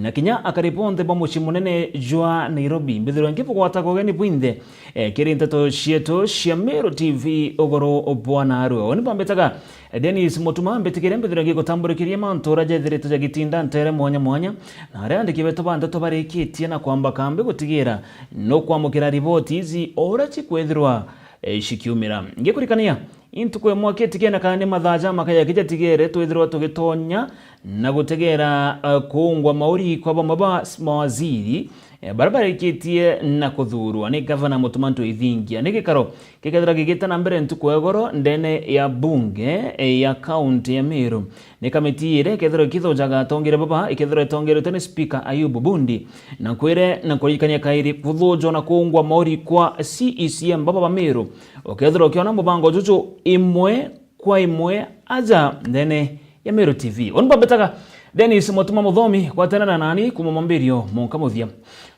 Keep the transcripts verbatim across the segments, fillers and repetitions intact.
na kinya akari bonthe ba mucii munene jwa Nairobi. Mbithirwe nkibugwataga ugeni bwinthe, eh, kiri nteto cietu cia Meru T V ugoro bwa narua. Uni bambitaga Dennis Mutuma, mbitigire mbithirwe ngigutamburikiria mantu uria jethirite jagitinda ntere mwanya mwanya, na aria andiki betu ba nteto barikitie na kwamba kambi gutigira nukwamukira riboti ici o uria cikwithirwa, eh, cikiumira. Ngikurikania, i ntuku imwe kitigene kana ni mathaa jamakaya kijatigere twithirwa tugitonya na gutegera, eh, kuungwa mauri kwa bamwe ba s-, mawaziri, eh, baria barikitie na kuthurwa ni Gavana Mutuma M'Ethingia. Ni gikaro gikethirwa gigita na mbere ntuku ya igoro ndene ya bunge, eh, ya kaunti ya Meru. Ni kamiti iria ikethirwa ikithujaga atongeria baba, ikethirwa itongeretwe ni Speaker Ayubu Bundi, na kwire na kuririkania kairi kuthujwa na kuungwa mauri kwa C E C M baba ba Meru, ukethirwa ukiona mubango juju imwe kwa imwe aja ndene ya Meru T V. Uni bambitaga Dennis Mutuma Muthomi, gwatanana nani kuma mwambirio monka muthia.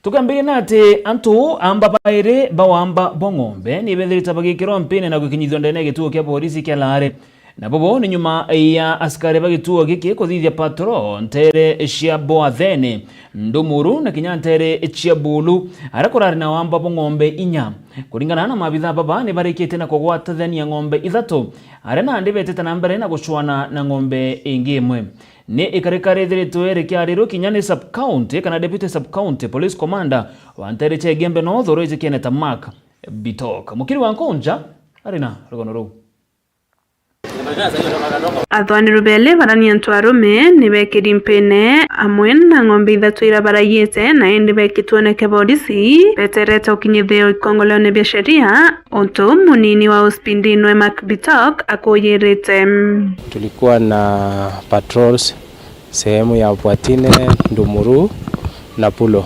Tukiambiria na ati antu amba bairi ba wamba bwa ng'ombe ni bethirite bagikirwa mpini na gukinyithua ndene ya gituo kia borisi kia Lare. Na bobo ni nyuma ya askari ba gituo giki kuthithia patrol ntere cia Bwathene, Ndumuru na kinya ntere cia Bulu, aria kurari na wamba bwa ng'ombe inya. Kuringana na maabitha baba, ni barikitie na kugwatathania ng'ombe ithatu, aria nandi betite na mbere na gucwana na ng'ombe ingi imwe. Ni ikarika rithiritwe rikiarirwe kinya ni sub-county kana deputy sub-county police commander wa ntere cia Igembe North, uria wijikene ta Mark Bitok. Mukiri wa Nkunja ari na rugono ruu. Athwani rubele barani antu arume ni bekiri mpine amwe na ng'ombe ithatu iria baraiite, na indi bekitwone kia borisi beterete ukinyithio ikongoleone bia sheria, untu munini wa uspindinwe Mark Bitok akuyirite. Tulikuwa na patrols sehemu ya Bwatine, Ndumuru na Pulo.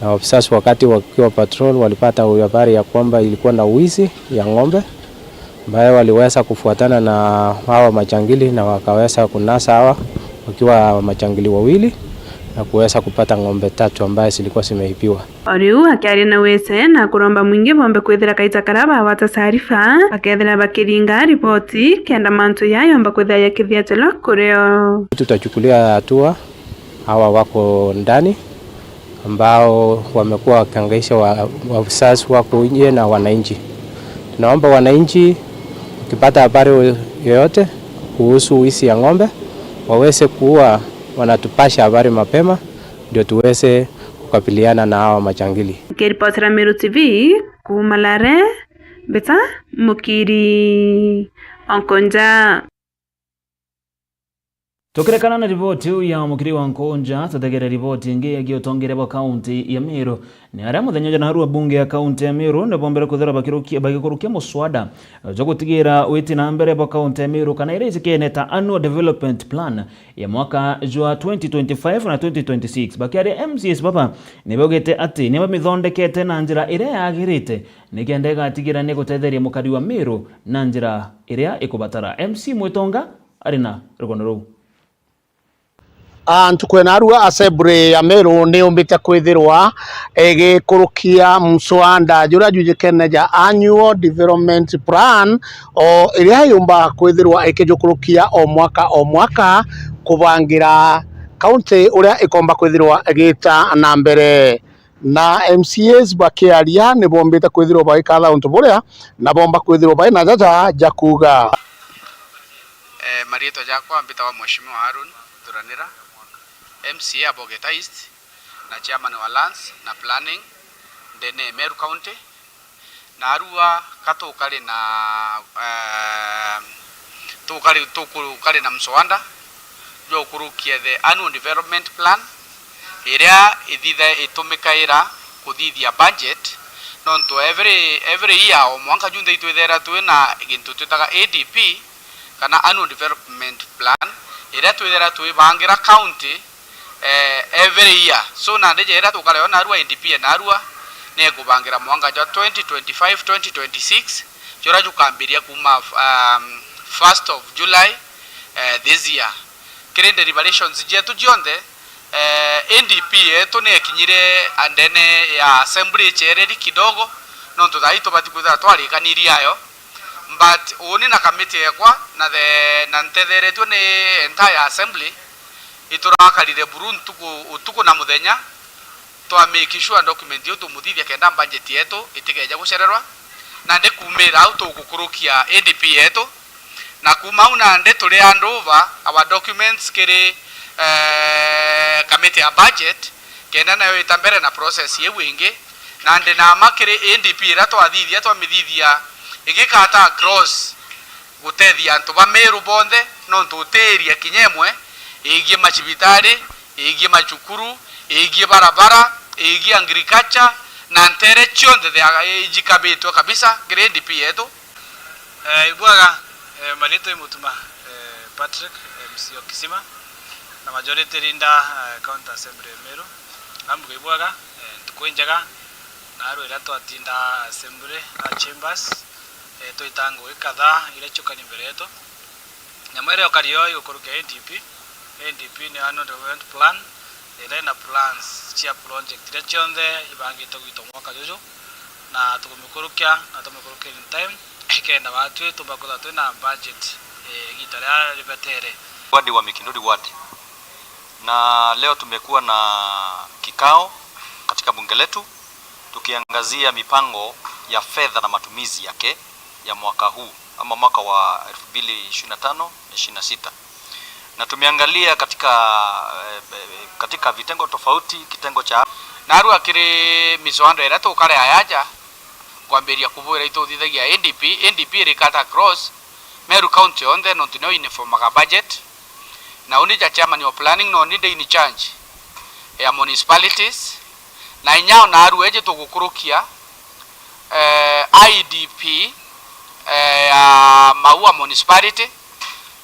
Na officers wakati wakiwa patrol walipata habari ya kwamba ilikuwa na wizi ya ng'ombe, ambayo waliweza kufuatana na hawa majangili na wakaweza kunasa hawa wakiwa majangili wawili na kuweza kupata ng'ombe tatu ambaye zilikuwa zimeibiwa. O riu akiaria na wese na kuromba mwingi bombe kwithira kaita karia bagwata taarifa bakethira bakiringa riboti kenda mantu jaa yomba kwithira jakithia jelo kurio. Tutachukulia hatua hawa wako ndani ambao wamekuwa wakihangaisha wa, wazazi wako nje na wananchi. Tunaomba wananchi, ukipata habari yoyote kuhusu wizi ya ng'ombe, waweze kuwa wanatupasha habari mapema, ndio tuweze kukabiliana na hawa majangili. Nikiripotera Meru T V kuuma Lare, Mbita Mukiri Onkonja. Tukirekana na riboti iu ya Mukiri wa Nkunja, tutegere riboti ingi yegie utongeria bwa kaunti ya Meru. Ni aria muthenya jwa narua bunge ya kaunti ya Meru ni bombere kwithira bakirukia, bagikurukia muswada jwa gutigira witi na mbere bwa kaunti ya Meru, kana iria ijikene ta Annual Development Plan ya mwaka jwa twenty twenty-five na twenty twenty-six. Bakiaria, M C As baba ni baugite ati ni bamithondekete na njira iria yagirite, nikenda igatigira ni gutetheria mukari wa Meru na njira iria ikubatara. M C Mwitonga ari na rugono ruu. Ah, ntuku ya narua Assembly ya Meru ni yumbite kwithirwa igikurukia mswada juria jwijikene ja Annual Development Plan, o iria yumba kwithirwa ikijukurukia o mwaka o mwaka kubangira kaunti uria ikomba kwithirwa igita na mbere. Na M C As bakiaria ni bombite kwithirwa bagikatha untu buria na bomba kwithirwa bai na jaja ja kuuga. Eh, mariitwa jakwa mbitagwa Mheshimiwa Harun Thuranira, M C A a Bogeta East na chairman wa Lands na Planning ndene ya Meru County. Narua ka tukari na, eh, tukari, tukari na mswada jwa gukurukia the Annual Development Plan, iria ithitha itumikaira kuthithia budget, nontu every, every year o mwanka junthe itwithera twi na gintu twitaga A D P, kana Annual Development Plan, iria twithera twibangira county eh, every year. So, nandi ja iria tukare o narua, A D P e narua, ni ikubangira mwanga jwa twenty twenty-five, twenty twenty-six, juria jukambiria kuuma, um, first of July, eh, this year. Kiri deliberations jietu jionthe, eh, A D P yetu ni ekinyire ndene ya assembly ichereri kidogo, nontu thaa ii tubati kwithira twarikanirie ayo. But uni na kamiti yekwa na the, na ntetheretwe ni entire assembly, Niturakarire buru ntuku, utuku na muthenya, twa make sure document iu tumuthithia kenda budget yetu itikeja gucererwa, na ndi kuumira au tugukurukia A D P yetu, na kuuma au nandi turi hand over our documents kiri, eh, committee ya budget, kenda nayo ita mbere na process iu ingi, na ndi na mma kiri A D P iria twathithia, twamithithia igikata across gutethia antu ba Meru bonthe, nontu utiiria kinya imwe igie macibitari, igie macukuru, igie barabara, igie agriculture, na ntere cionthe thea-, ijikabitwe kabisa kiri A D P yetu. Eh, ibwaga, eh, maritwa i Mutuma, eh, Patrick, M C o Kisima, na majority leader, eh, County Assembly ya Meru. Nambuga ibwaga, eh, ntuku injega, na aru iria twatinda assembly na chambers, eh, twita ngugi kadhaa iria ciukari mbere yetu. Nyama iria yukari yo igukurukia A D P. A D P ni annual development plan, iria ina plans cia project iria cionthe ibangite gwitwa mwaka juju, na tukumikurukia, na tumikurukia in time, ikenda batwi tumba kwithirwa twina budget, eh, igita riria ribetere. Wadi wa Mikinduri ward. Na leo tumekuwa na kikao katika bunge letu tukiangazia mipango ya fedha na matumizi yake ya mwaka huu ama mwaka wa elfu mbili ishirini na tano na ishirini na sita. Na tumeangalia katika, eh, eh, katika vitengo tofauti, kitengo cha. Narua kiri miswando iria tukarea yaja kwambiria kubwira ituthithagia A D P, A D P iri cut across Meru County yonthe, nontu nio uniformaga budget. Na uni ja chairman wa planning, na uni ndi in charge ya municipalities. Na inya o narua iji tugukurukia, eh, I D P, eh, ya Maua Municipality,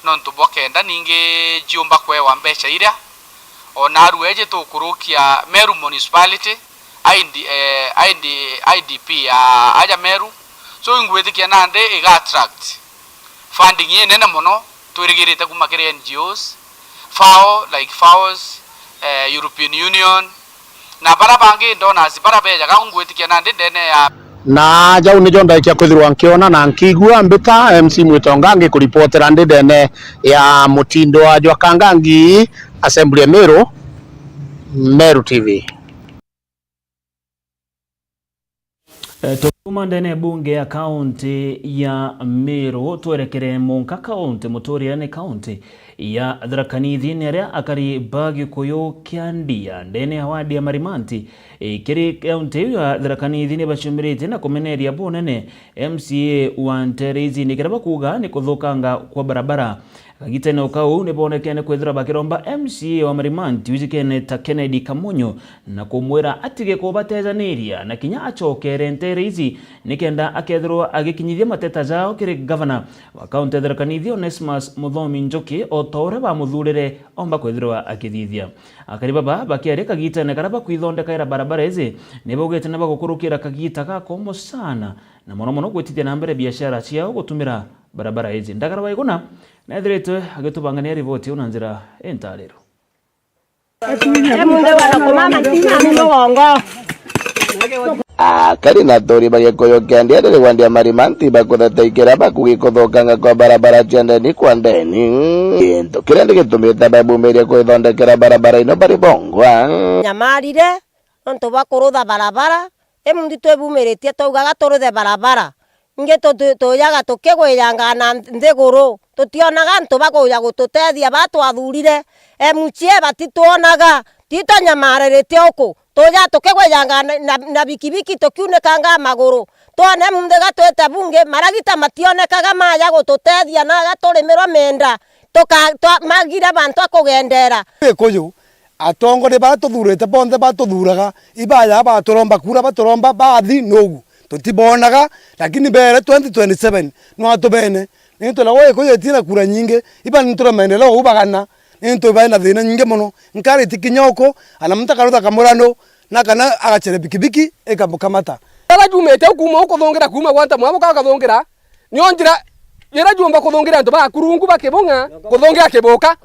nontu bwa kenda ningi jiumba kwewa mbeca iria. O narua iji tugukurukia Meru Municipality, I D, eh, I D, I D P ya aja Meru. So ingwitikia nandi iga attract funding inene mono twirigirite kuma kiri N G Os, FAO, like FAOs, eh, European Union, na bara bangi donors bara bejaga, ungwitikia nandi ndene ya. Na jau nijo ndaikia kwithirwa nkiona na nkigua mbita M C Mwitonga ngikuripotera ndi ndene ya mutindo wa jwa Kangangi, Assembly ya Meru, Meru T V. Eh, tukiuma ndene ya bunge ya kaunti ya Meru, twerekere munka kaunti muturire ni kaunti ya Tharaka Nithi, ni aria akari ba Gikuyu kia Ndia ndene ya wadi ya Marimanti, eh, kiri kaunti iu ya Tharaka Nithi ni bacumiritie na kumeneria bunene M C A wa ntere ici, ni kiria bakuuga ni kuthukanga kwa barabara. Kagitene o kau ni boonekene kwithirwa bakiromba M C A wa Marimanti wijikene ta Kennedy Kamunyu na kumwira atige kubatejaniria na kinya acokere ntere ici nikenda akethirwa agikinyithia mateta jao kiri gavana wa kaunti ya Tharaka Nithi Onesmus Muthomi Njuki o ta uria bamuthurire omba kwithirwa akithithia. Akari baba bakiaria kagitene karia bakwithondekaira barabara ici ni baugite ni bagukurukira kagita gakomo sana na mono mono gwitithia na mbere biashara ciao gutumira barabara ici. Ndagara Waiguna neethiritwe agitubangania riboti iu na njira intariro. Akari na aturi ba Gikuyu kia Ndia riri wadi ya Marimanti bakuthataikira bakugi kuthukanga kwa barabara cia ndeni kwa ndeni. Gintu kiria ni gitumite babumiria kwithondekera barabara ino bari bongwa. Nyamarire nontu bwa kurutha barabara, imundi twibumiritie twaugaga turuthe barabara. Ingi tu-, tu-, tujaga tukigwijanga na nthiguru, tutionaga antu ba kuja gututethia ba twathurire. M C A batitwonaga, tito nyamariritie uku, tuja tukigwijanga na, na, na bikibiki tukiunikanga maguru. Twone munthi gatwite bungi, maragita mationekaga maja gututethia na gaturimirwa mienda, tuka-, twa-, magire bantu a kugendera. Gikuyu, atongoria baria tuthurite bonthe batuthuraga, ibaja baturomba kura, baturomba bathi nugu. Tutibonaga, lakini mbere twenty twenty-seven no atubene. Nintu na gwe Gikuyu itina kura nyingi, iba nintura maendeleo uu bagana. Nintu ibae na thina nyingi mono. Nkari ti kinya uku, ana muntu akarutha kamurano, na kana agacere bikibiki ikamukamata. Bara jumite u kuuma u kuthungira kuuma gwanta mwabuka ukathungira, nio njira ira jumba kuthungira antu ba Kurungu ba Kibung'a, kuthungira Kibuka.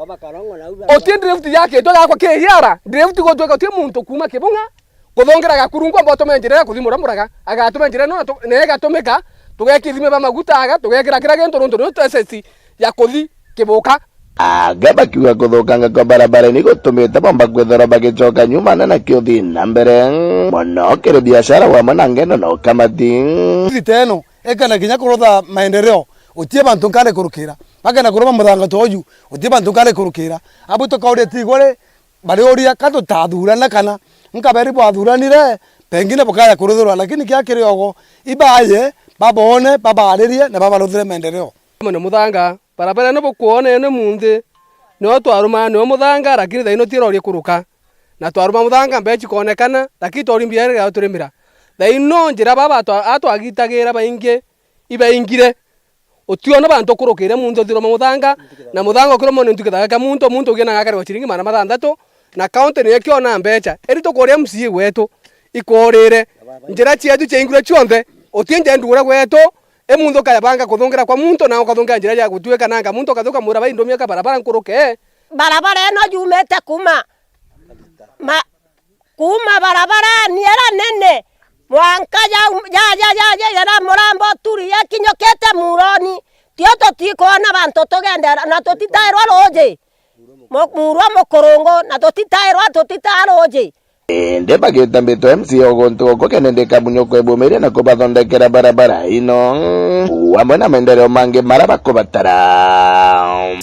Uti drift ya kintu yakwa kihiara, drift gutwika uti muntu kuuma Kibung'a, kuthungira Gakurungu amba utume njira ya kuthi Muramuraga, agatume njira ino na tu-, na igatumika, tugekithime ba maguta aga, tugekira kira gintu nuntu nio S S ya kuthi Kibuka. Anga bakiuga kuthukanga kwa barabara ni gutumite bomba kwithirwa bagicoka nyuma na nakio thi na mbere mono kiri biashara wamwe na ngendo na ukamati. Thiteno ekana kinya kurutha maendeleo, utie bantu nkari kurukira. Bakenda kuruma muthanga ta uju, utie bantu nkari kurukira. Abu tukauria tigwe ri, bariuria ka tutathurana kana nkaberi bwathuranire, pengine bukaya kuruthirwa, lakini kia kiri ogo, ibaye, babone, babaririe na babaruthire maendeleo. Mone muthanga, barabara ino bukwona ino munthi, nio twarumaa nio muthanga, lakini thaino tirorie kuruka. Na twaruma muthanga, mbeca ikonekana, lakini twari mbia iria turimira. Thaino njira baba atwa-, atwagitagira baingi, ibaingire. Utiona bantu kurukire muntu uthiroma muthanga, na muthanga ukiroma ni ntuki thaka kia muntu, muntu ugina ngakari wa ciringi magana mathanthatu, na kaunti niyo ikiona mbeca. Eri tukuria M C A wetu, ikorire. Njira cietu ciaingirwe cionthe, uti nja ndugura gwetu, i muntu ukayabanga kuthungira kwa muntu, na ukathungira njira ya gutuika nanga muntu ukathuka mura bai ndumia ka barabara nkuruke. Barabara ino yumite kuma ma-, Kuuma barabarani ira nene, mwanka ya, ya, ya, ya, ya, ya Murambo Turi yakinyukite Muroni, tio tutikwona bantu tugendera, na tutitairwa ruuji. Mu-, Murwa Mukurungu, na tutitairwa, tutitaa ruuji. Indi bagita mbito M C A o guntu guku kene ndikamunyukwe bumiria na kubathondekera barabara ino, amwe na maendeleo mangi mara bakubatara.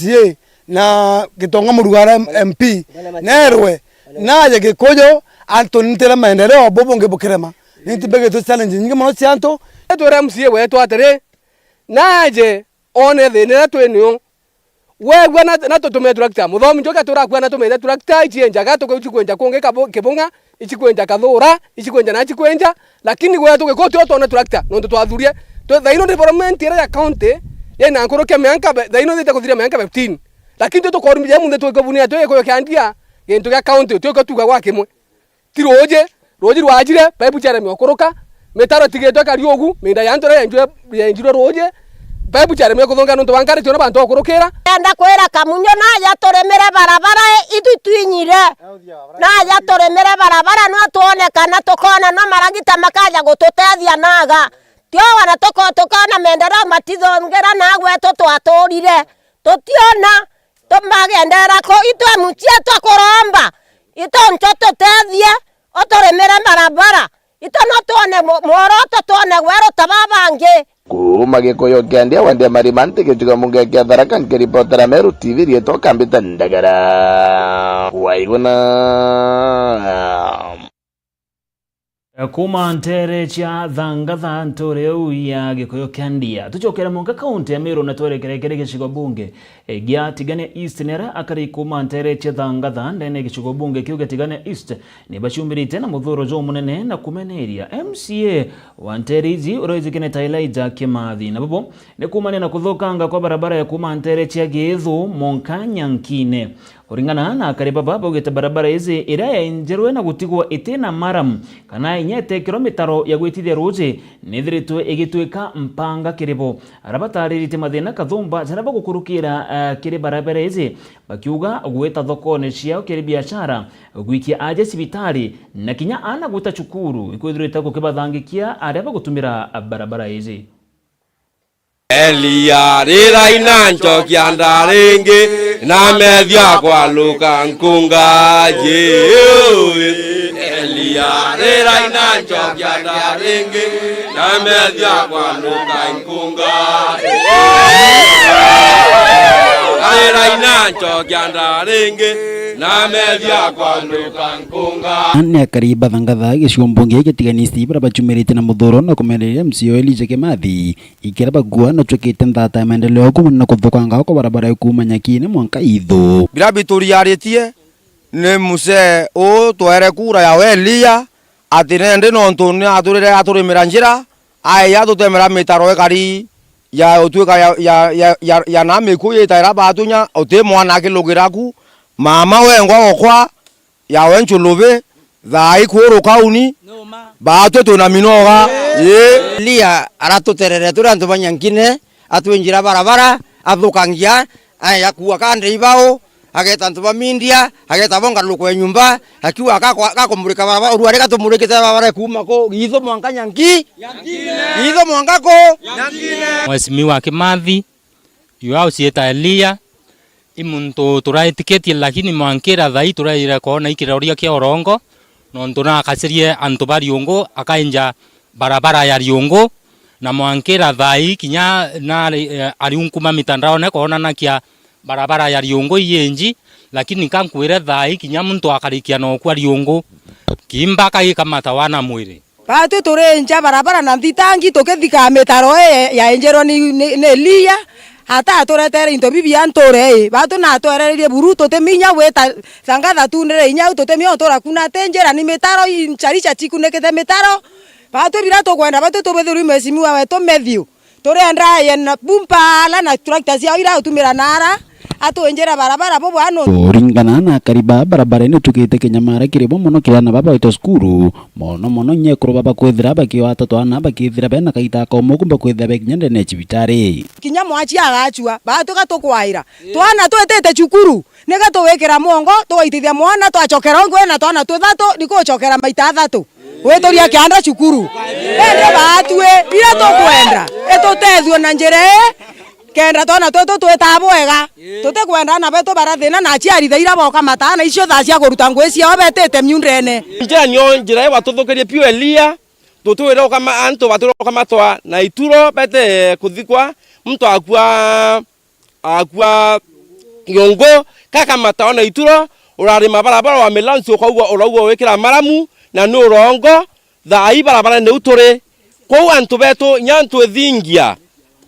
Na Gitonga Murugara M-, M P, nerwe, naje Gikuyu, antu nintire maendeleo, bo bungi bukirema. Nintu mbegitwe challenge nyingi mono cia antu. Twira M C A wetu atiri, naje one thina iria twi nio. Wegua na, na tutume tractor. Muthomi njoke turakua na tumeite tractor, ici enjaga, tukuci kwenja kungi kabu-, Kibung'a, ici kwenja Kathura, ici kwenja na ici kwenja, lakini gwetu Gikuyu tio twona tractor, nontu twathurie. Twi, thaino development iria ya county, yina nkuruki ya mianka be-, thaino thite kuthiria mianka fifteen. Lakini tio tukorumithia munthe twike bunia, twi Gikuyu kia ndia, gintu gia county, tio tuga gwa kimwe. Ti ruuji, ruuji rwajire, paipu ciaremia ukuruka, mitaro itigitwe ikari ugu, miinda ya antu iria yenjirwe, yenjirwe ruuji, paipu ciaremia kuthunga nontu bwa nkari tiona bantu bakurukira. Enda kwira Kamunyo naja turimire barabara itwi twinyire. Naja turimire barabara no twone kana tukona no maragita makaja gututethia naga. Tio wana tuko-, tukona maendeleo matithungira na gwetu twaturire. Tutiona, tumagendera ku, itwe mucii twakuromba, itoncho tutethie, uturimire barabara, ito no twone mu-, mworoto, twone gweru ta babangi. Kuuma Gikuyu kia ndia wa ndia marima nti gicigo mbunge kia Tharaka nkiripotera Meru T V rietwa Kambita Ndagara. Waiguna. Kuuma nteere cia Thangatha, ntuure iu ya Gikuyu kia ndia, tucokere mwanka kaunti ya Meru na twerekere kiri gicigo bunge, eh, gia Tigania East, ni aria akari kuuma nteere cia Thangatha ndene ya gicigo bunge kiu gia Tigania East ni baciumirite na muthuuro jumunene na kumeneria M C A wa nteere iji uria wijikene ta Elijah Kimathi. Na bobo ni kuumania na kuthukanga kwa barabara ya kuuma nteere cia Giithu mwanka Nyankine. Kuringana na akari baba, baugite barabara iji iria yaenjerwe na gutigwa iti na maramu kana inya itekirwa mitaro ya gwitithia ruuji, nithiritwe igitwika mpanga kiri bo. Aria batariritie mathina kathumba jaria bagukurukira, eh, kiri barabara iji, bakiuga gwita thokone ciao kiri biashara, gwikia aja cibitari, na kinya aana gwita cukuru ikwithirite gukibathangikia aria bagutumira barabara iji. Elia, rira ina nchokia nda ringi, na methia kwaluka nkunga, Jiu. Elia, rira ina nchokia nda ringi, na methia kwaluka nkunga. Rira ina nchokia nda ringi, na methia kwaluka nkunga. Ni akari ba Thangatha gicigo mbunge gia Tigania East baria bacumirite na muthuuro na kumeneria M C A Elijah Kimathi. Ikira bagua na twikite nthata ya maendeleo kuumania na kuthukanga kwa barabara ya kuuma Nyakine mwanka Ithu. Biria bituriaritie ni mzee uu twaere kura ya Elia, ati nende nontu ni aturire aturimira njira, aeja atutemera mitaro ikari ya utwika ya, ya, ya, ya, ya na miku yitaira batunya, uti mwana akilugira ku, mama wengwa okwa, yawe nchulubi, thaa ikuru kauni, baatwe twina minoga. Ii. Elia aratuterere turi antu ba Nyankine, atwinjira barabara, athukangia, aya kuua kande ibao, ageta antu ba media, ageta bo ngarukwe nyumba, akiuga gakwa-, gakumurika barabara, urua rika tumurikite barabara kuuma ku, Giithu mwanka Nyanki-, Giithu mwanka ku. Mheshimiwa Kimathi, you house yeta Elia, I muntu turaitikitie, lakini mwankira thaai turaire koona i kiroria kia urongo, nontu naakacirie antu ba Riungu, akainja barabara ya Riungu, na mwankira thaai kinya nari, eh, ariunkuma mitandaone koonanakia barabara ya Riungu iyinji, lakini ka nkwire thaai kinya muntu akarikia nokua Riungu, kiimba kagikamata wana mwiri. Baatwi turi nja barabara na nthitangi tukithika mitaro ii yaenjerwe ni, ni, ni Elia, hata aturetere into bibia nture ii. Baatwi na atwerererie buru, tutiminya gwita thangatha tunire inya au, tutiminya utura kuna ati njira ni mitaro, i ncharicha chikunikite mitaro. Baatwi bira tukwenda, baatwi tubithirwe i mheshimiwa wetu Matthew. Turienda aye na bumper ala na tractor ciao ira utumira naara, atwinjire barabara bubwa nontu. Kuringana na akari ba barabara ino, tukite kinyamara kiri bo mono kiri ana baba baitwa cukuru, mono mono nyekuru baba kwithira bakiwata twana bakithira bena kaita ka umwe kumba kwithira bekinya ndene ya cibitari. Kinya mwachi agachua, baatwi gatukwaira. Twana twitite cukuru, niga tuwikira mwongo, tugaitithia mwana, twachokera ungi wina twana tuthatu, nikuchokera maita athatu. Gwituria kianda cukuru. Indi baatwi, bira tukwenda, itutethue na njira ii, kenda twana twetu twitaa bwega. Tutikwenda ana betu barathina na aciari thaira boka mataa na icio thaa cia kuruta ngui ciao betite miundene. Njira nio njira ii watuthukirie piu Elia, tutiwira ukama-, antu batiwira ukamatwa na ituro bete kuthikwa, muntu akua akua Riungu, kakamata ona ituro, urarima barabara wa milansi, ukaugua, uraugua wikira maramu, na ni urongo, thaai barabara niu turi. Kwou antu betu, inya antu ithingia,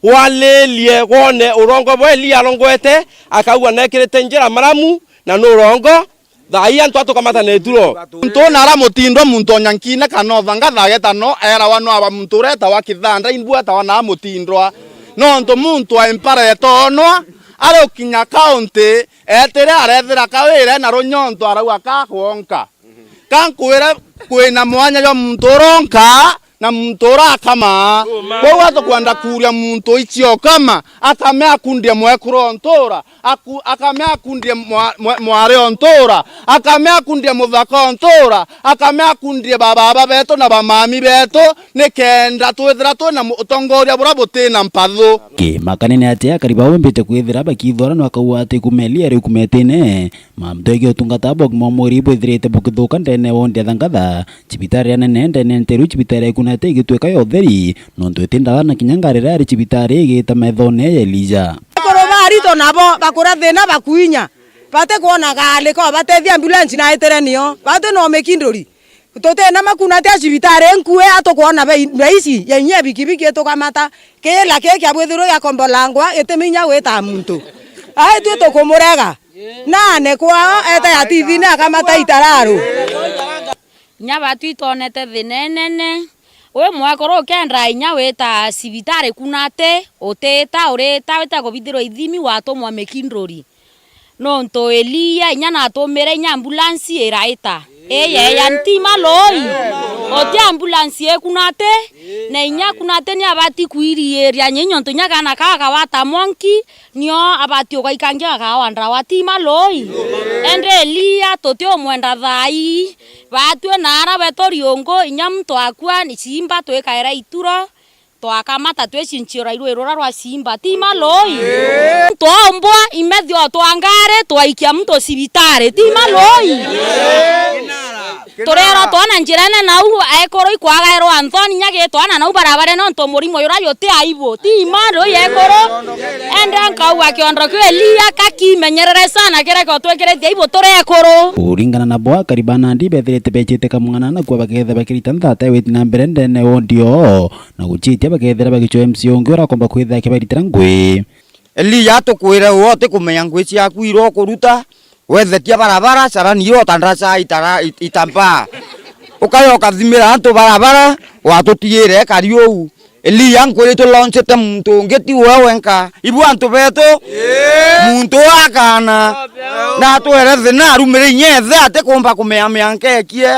walilie wone urongo bwa Elia arongwete, akaugua nekirite njira maramu, na ni urongo, thaai antu atukamata na ituro. Muntu una aramutindwa, muntu onya nkine kana othangatha ageta no, erawa no aba muntu uretawa kithanda, imbu etawa na amutindwa. Nontu muntu aempara etoonwa, ari ukinya kaunti, etire arethira kawire na runyonto arauga kakwonka. Ka nkwire kwina mwanya jwa muntu uronka na muntu urakama. Kwou atukwenda kuuria muntu icio ukama, akame akundie mwekuru o ntuura, aku-, akame akundie mwa-, mwa-, mwari o ntuura, akame akundie muthaka o ntuura, akame akundie ba baaba betu na ba mami betu, nikenda twithira twina mu-, utongoria buria butina mpathu. Kimakania ni ati akari bau bambite kwithira bakithuranwa akauga ati kumelia riu kumetine. Mantu egie utungata bwa ugima wa mwiri bwithirite bukithuka ndene ya wondi ya Thangatha, cibitari ya nene ndene nteru, cibitari ya Ikunate igitwika ya utheri, nontu iti ndawa na kinya ngarira yari cibitari igita methone ya Elija. Akuru barito nabo bakura thina bakuinya, batikwona gari ko batethia ambulance na itire nio, bati no mikinduri. Tutina Makunate a cibitari nkue, atukwona bei-, raisi, yenye bikibiki itukamata, kila kii kiabwithirwe giakombolangwa, gitiminya gwita muntu. Ai twi tukumurega. Nane kwao, ete ya T V-ini akamata itararu. Inya batwi twonete thina inene. Wi mwekuru ukenda inya wita cibitari Kunate, utita, urita, wita kubithirwa ithimi, watumwa mikinduri. Nontu Elia inya natumire inya ambulance iraita. Iye ya ntima loi. Oti ambulance ikunate, na inya kunate ni abati kwiriiria nyi nontu inya kana kaa kawata monki, nio abati ugaikangia gakawa ndawa tima loi. Ende Elia tuti umwenda thaa ii. Batue na ara betu riungu, inya muntu akua ni simba twikaira ituro. Twakamata twicinchio rairu rura rwa simba, ti maloi? Twombwa imethio twa ngari, twaikia muntu cibitari, ti maloi? Turerwa twana njirene nau, ekuru ikwagairwa nthoni, nyagi twana nau barabara, nontu murimo yura yuti aibu, ti maloi ekuru? Ende nkauga kiondo kiu Elia kakimenyerere sana, kireke utwikiritie aibu turi ekuru. Kuringana nabo, akari ba Nandi bethirite becite kamwana na kuo baketha bakirita nthata iwiti na mbere ndene wondi oo. Na guchitia bakethira bagicwa M C A ungi urakomba kwithira akibaritira ngui. Elia, tukwire uu utikumenya ngui ciaku iria ukuruta, wethetia barabara, carani iria utandaca itara-, it-, itambaa. Ukaja ukathimira antu barabara, watutiire kari uu. Elia, nkwire tulaunchite muntu ungi, ti we wenka. Ibu antu betu, muntu uu akana. Na atwere thina arumire inya ethe atikumba kumea mianka ekie.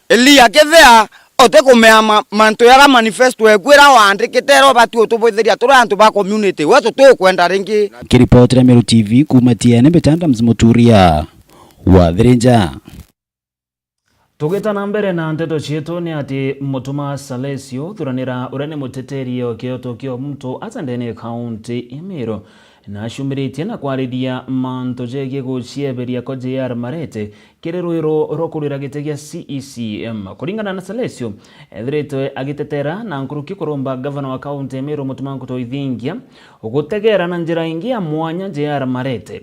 Elia, kethia utikumea ma-, mantu jaria manifesto eku iria waandikite iria ubati utubwithiria turi antu ba community, we tutiukwenda ringi. Kiripotera Meru T V kuuma Tiene, mbita Adams Muturia wa Thirinja. Tugita na mbere na nteto cietu, ni ati Mutuma Salesio Thuranira, uria ni muteteri o kioto kia muntu aja ndene ya kaunti ya Meru, Nacumiritie na kwariria mantu jegie gucieberia kwa J R Marete kiri rwiro rwa kurwira giti gia C E C M. Kuringana na Salesio, ethiritwe agitetera na nkuruki kuromba gavana wa kaunti ya Meru Mutuma Nkuto Ithingia gutegera na njira ingi ya mwanya J R Marete.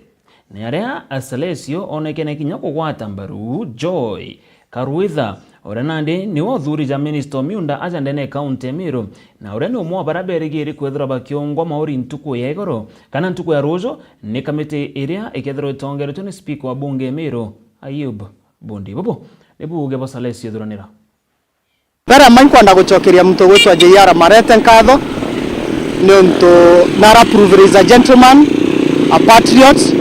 Ni aria Salesio onekene kinya kugwata mbaru Joy Karwitha, uria nandi niwe uthuri ja minista o miunda aja ndene ya kaunti ya Meru, na uria ni umwe wa baria berigiri kwithirwa bakiungwa mauri ntuku ya igoro kana ntuku ya ruuju ni kamiti iria ikethirwa itongeretwe ni spika wa bunge ya Meru, Ayub Bundi. Bubu ni buuge bwa Salesio Thuranira. Mbere ya mai nkwenda gucokeria muntu ugwitwa J R Marete nkatho, niuntu nara prove is a gentleman, a patriot,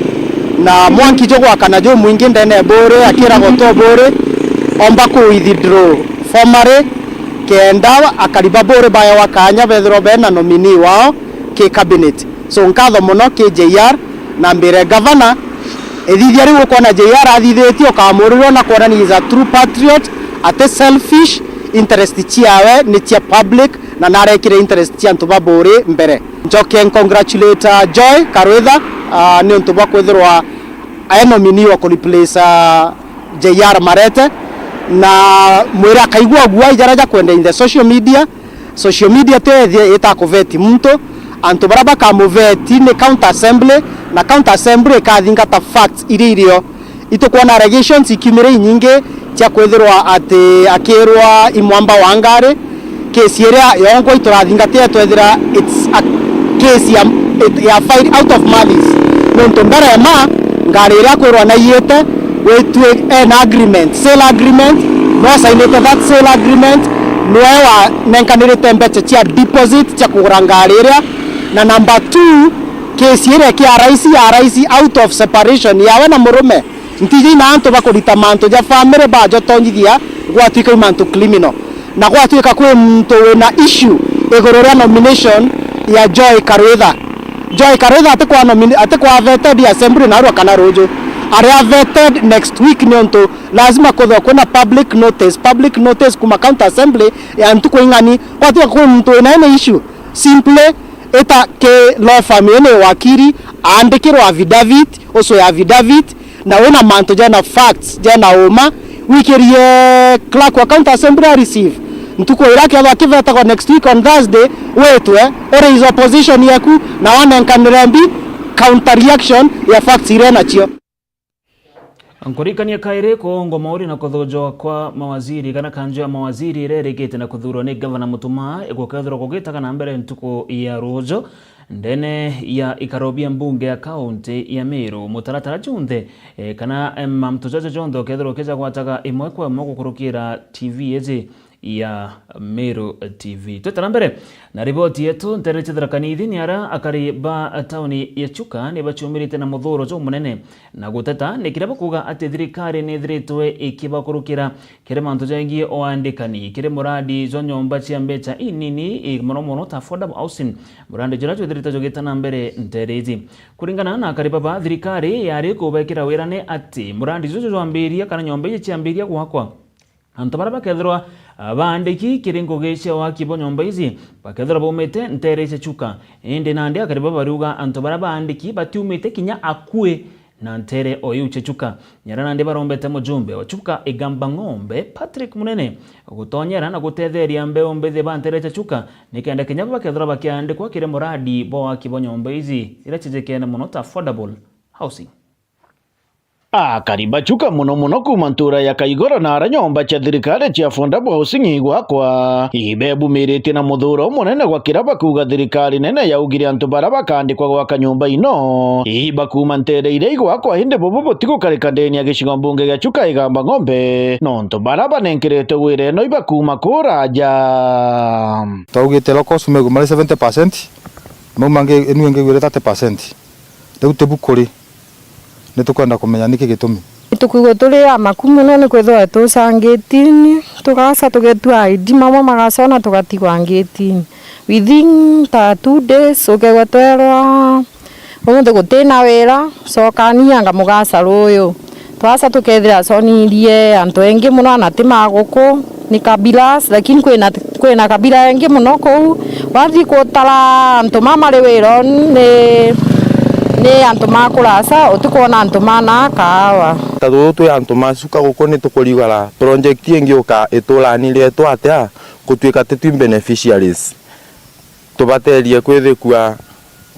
na mwanki jugwakana jumwingi ndene ya Buuri, akira goto Buuri, omba ku withdraw formally, kenda akari ba Buuri baewa kanya bethirwa bena nominee wao ki cabinet. So, nkatho mono ki J R, na mbire gavana, ithithia riu ukwona J R athithitie ukamurirwa na kwonania is a true patriot, ati selfish, interest ciawe ni cia public, na narekire interest cia antu ba Buuri mbere. Njoke congratulate, uh, Joy Karwitha, uh, ni untu bwa kwithirwa e nominee wa ku replace, uh, J R Marete, na mwire akaigua guai jaria jakwenda in the social media. Social media ti yo ithia itakuveti muntu. Antu baria bakamuveti ni county assembly, na county assembly ikathingata facts iria irio. Itukwona allegations ikiumire inyingi cia kwithirwa ati akirwa i mwamba wa ngari. Case iria yongwa iturathingatia twethira it's a case ya, it, ya file out of malice. Nontu mbere ma ngari iria akwirwa naiyite, gwitwi ena agreement, sale agreement, no asainite that sale agreement, nwe wanenkanirite mbeca cia deposit cia kugura ngari iria. Na number two, case iria kia raisi ya raisi out of separation yawe na murume. Ntiji ina antu bakurita mantu ja family bajotonyithia, gwatwika i mantu criminal. Na gwatwika kwi muntu wina issue iguru ria nomination ya Joy Karwitha. Joy Karwitha atikwa nomini-, atikwa vetted assembly narua kana ruju. Aria vetted next week niuntu lazima kwithwa kwina public notice, public notice kuma county assembly ya ntuku ing'ani. Gwatwika kwi muntu wina any issue, simply ita ki law firm ii ni wakiri, aandikirwa affidavit, ucwe affidavit, na wina mantu jena facts, jena uma, wikirie clerk wa county assembly a receive. Ntuku iria kethwa akivetagwa next week on Thursday, witwe, u raise opposition yeku, na wanenkanire mbi counter reaction ya facts iria nacio. Nkuririkania kairi, kuongwa mauri na kuthunjwa kwa mawaziri kana kanju ya mawaziri iria irikite na kuthurwa ni Gavana Mutuma gukethirwa kugitaga na mbere ntuku ya ruuju ndene ya ikaro bia mbunge ya kaunti ya Meru. Mutaratara junthe, eh, kana, em, mantu jaja jonthe ukethirwa ukija gwataga imwe kwa imwe gukurukira T V iji ya Meru T V. Twita na mbere na riboti yetu, ntere cia Tharaka Nithi ni aria akari ba tauni ya Chuka ni baciumirite na muthuro jumunene na guteta ni kiria bakuuga ati thirikari ni ithiritwe ikibakurukira kiri mantu jegie uandikani kiri muradi jwa nyomba cia mbeca inini, i, mono mono ta affordable housing, muradi juria jwithirite jugita na mbere ntere iji. Kuringana na akari baba, thirikari yari kubekira wira ni ati muradi juju jwambiria kana nyomba iji ciambiria gwakwa, antu baria bakethirwa, ah, baandiki kiri ngugi cia waki bwa nyomba iji bakethirwa baumite ntere cia Chuka. Indi nandi akari baba bariuga antu baria baandiki batiumite kinya akui na ntere o iu cia Chuka. Ni aria nandi barombete mujumbe wa Chuka Igamba Ng'ombe, Patrick Munene, gutonyera na gutetheria mbeu mbithi ba ntere cia Chuka, nikenda kinya bo bakethirwa bakiandikwa kiri muradi bwa waki bwa nyomba iji iria cijikene mono ta affordable housing. Akari ba Chuka mono mono kuuma ntuura ya Kaigoro na aria nyomba cia thirikari cia affordable housing igwakwa, ibebumiritie na muthuuro umunene gwa kiria bakuuga thirikari nene yaugire antu baria bakaandikwa gwaka nyomba ino ibakuuma ntere iria igwakwa, indi bubu butigukarika ndene ya gicigo mbunge gia Chuka Igamba Ng'ombe, nontu baria banenkeretwe wira ino ibakuuma kuuraja. Twaugite locals meguma ri seventy percent, mau mangi inu ingi gwire thirty percent. Riu tibu kuri. Ni tukwenda kumenya niki gitumi. Tukwigua turi amaku mono ni kwithirwa tucangitini, tugaca tugetua I D, mamwe magaca ona tugatigwa ngitini. Within ta two days, ukegwa twerwa, umunthi gutina wira, cokani anga mugaca ruyu. Twaca tukethira conirie antu engi mono, ana ti ma guku. Ni kabilas, lakini kwina, kwina kabila engi mono kuu. Wathi kutara antu ma mari wironi, ni Ni antu ma kuraca, utikwona antu ma na kaawa. Ta tuyu twi antu ma cuka guku ni tukurigara project ingiuka iturani rietu atia, gutuika titwi beneficiaries. Tubaterie kwithikua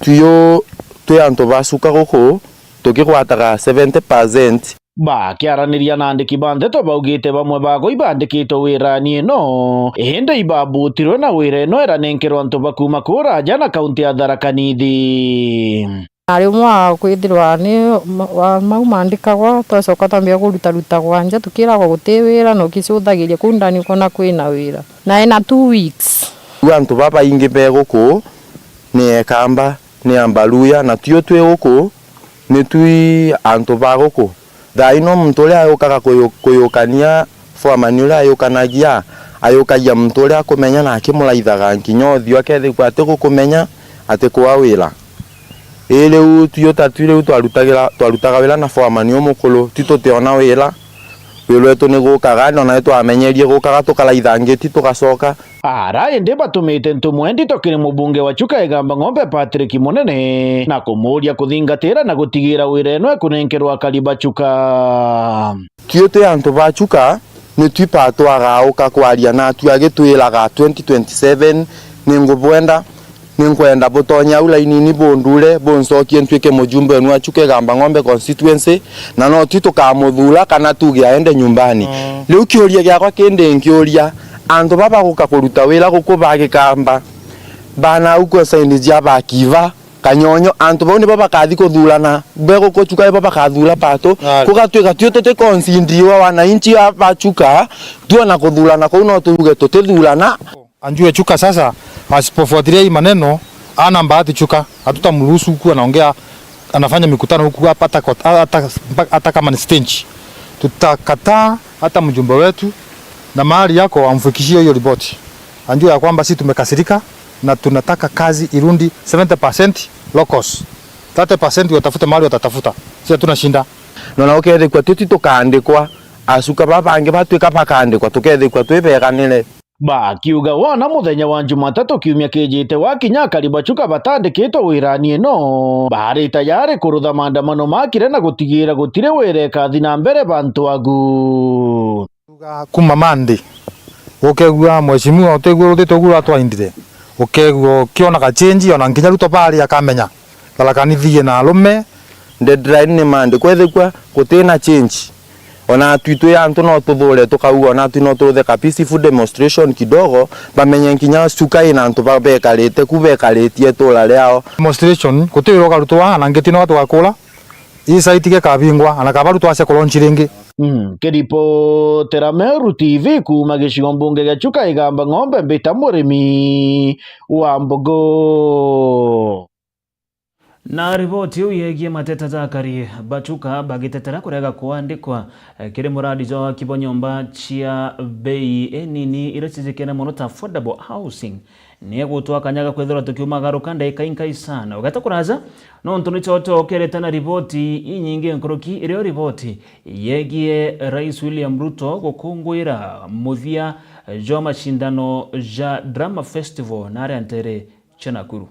tuyu twi antu ba cuka guku tukigwataga seventy percent. Bakiaraniria na andiki ba nteto, baugite bamwe bago ibandikitwe wirani ino, indi ibabutirwe na wira ino iranenkerwa antu ba kuuma kuraja na kaunti ya Tharaka Nithi. Na rimwe akwithirwa ni ma-, wa-, mau mandikagwa, twacoka twambia kurutaruta gwanja, tukiragwa guti wira, na ukicuthagiria kuu ndani ukona kwina wira. Na ina two weeks. Riu antu babaingi be guku ni Ekamba, ni Ambaluya, na tuyo twi guku ni twi antu ba guku. Thaa ino muntu uria ayukaga kuyu-, kuyukania, foreman uria ayukanagia, ayukagia muntu uria akumenya na akimuraithaga nkinya uthiu, akethikwa atigukumenya, atikwaa wira. Ii riu tuyo ta twi riu twarutagira, twarutaga wira na foreman umukuru, ti tutiona wira. Wira wetu ni gukaga, na ona ni twamenyerie gukaga tukaraitha ngiti tugacoka. Ara indi batumite ntumwa ndito kiri mubunge wa Chuka Igamba Ng'ombe Patrick Munene na kumuuria kuthingatira na gutigira wira ino ekunenkerwa akari ba Chuka. Tuyo twi antu ba Chuka, ni twi patwagauka kwaria natu agitwiraga twenty twenty-seven ni ngubwenda, ni nkwenda butonye au lainini bundure buncokie ntuike mujumbe wenu wa Chuka Igamba Ng'ombe constituency, na no twi tukamuthura kana tuge aende nyumbani. Mm. Riu kiuria giakwa kindi nkiuria, antu baba guka kuruta wira guku ba Gikamba, bana au kwa saini cia ba Kiva, Kanyonyo, antu bau nibo bakathi kuthurana, be guku Chuka ibo bakathura Pato. Aye. Kugatwika tui tuti consideriwa wananchi a ba Chuka, tuona kuthurana kuu no tuuge tutithurana. Anjue Chuka sasa, asipofuatilia hii maneno, ana bahati Chuka. Hatutamruhusu kuwa anaongea, anafanya mikutano huku hapa hata kwa, hata, hata kama ni stage. Tutakataa hata mjumbe wetu, na mahali yako amfikishie hiyo ripoti. Anjue ya kwamba si tumekasirika na tunataka kazi irundi seventy percent locals. Thirty percent watafute mahali watatafuta. Si hatuna shinda. Na ona ukethikwa tuti tukaandikwa, acuka baba bangi batwika bakaandikwa, tukethikwa twi beganire. Bakiuga wona muthenya wa Jumatatu kiumia kijite wakinya, akari ba Chuka batandikitwe wirani ino, bari tayari kurutha maandamano makire na gutigira gutiri wira ikathi na mbere bantu agu. Tuga kuma Monday, ukegua mheshimiwa utegua urutite uguo uratwaindire, ukegua ukionaga change, ona nkinya Ruto bari akamenya. Tharaka Nithi ina arume. Deadline ni Monday. Kwethikwa gutina change, ona twi twi antu no tuthure tukauga, ona twi no turuthe ka peaceful demonstration kidogo, bamenye nkinya Chuka ina antu ba-, bekarite ku, bekaritie itura riao. Demonstration, guti wira ukarutwa, na ngiti no tugakura. Ii site gikabingwa, ana kaba riu twacia kulaunch ringi. Mm, kiripotera Meru T V kuuma gicigo mbunge gia Chuka Igamba Ng'ombe, mbita Murimi wa Mbogo. Na riboti iu yegie mateta ja akari ba Chuka bagitetera kurega kuandikwa, eh, kiri muradi jwa waki bwa nyomba cia bei inini iria cijikene mono ta affordable housing, ni egutwa kanya ga kwithirwa tukiumagaruka ndagika inkai sana. Ugeta kuraja, nontu nicio twokerete na riboti inyingi nkuruki, irio riboti yegie Rais William Ruto gukungwira muthia jwa macindano ja Drama Festival na aria ntere cia Nakuru.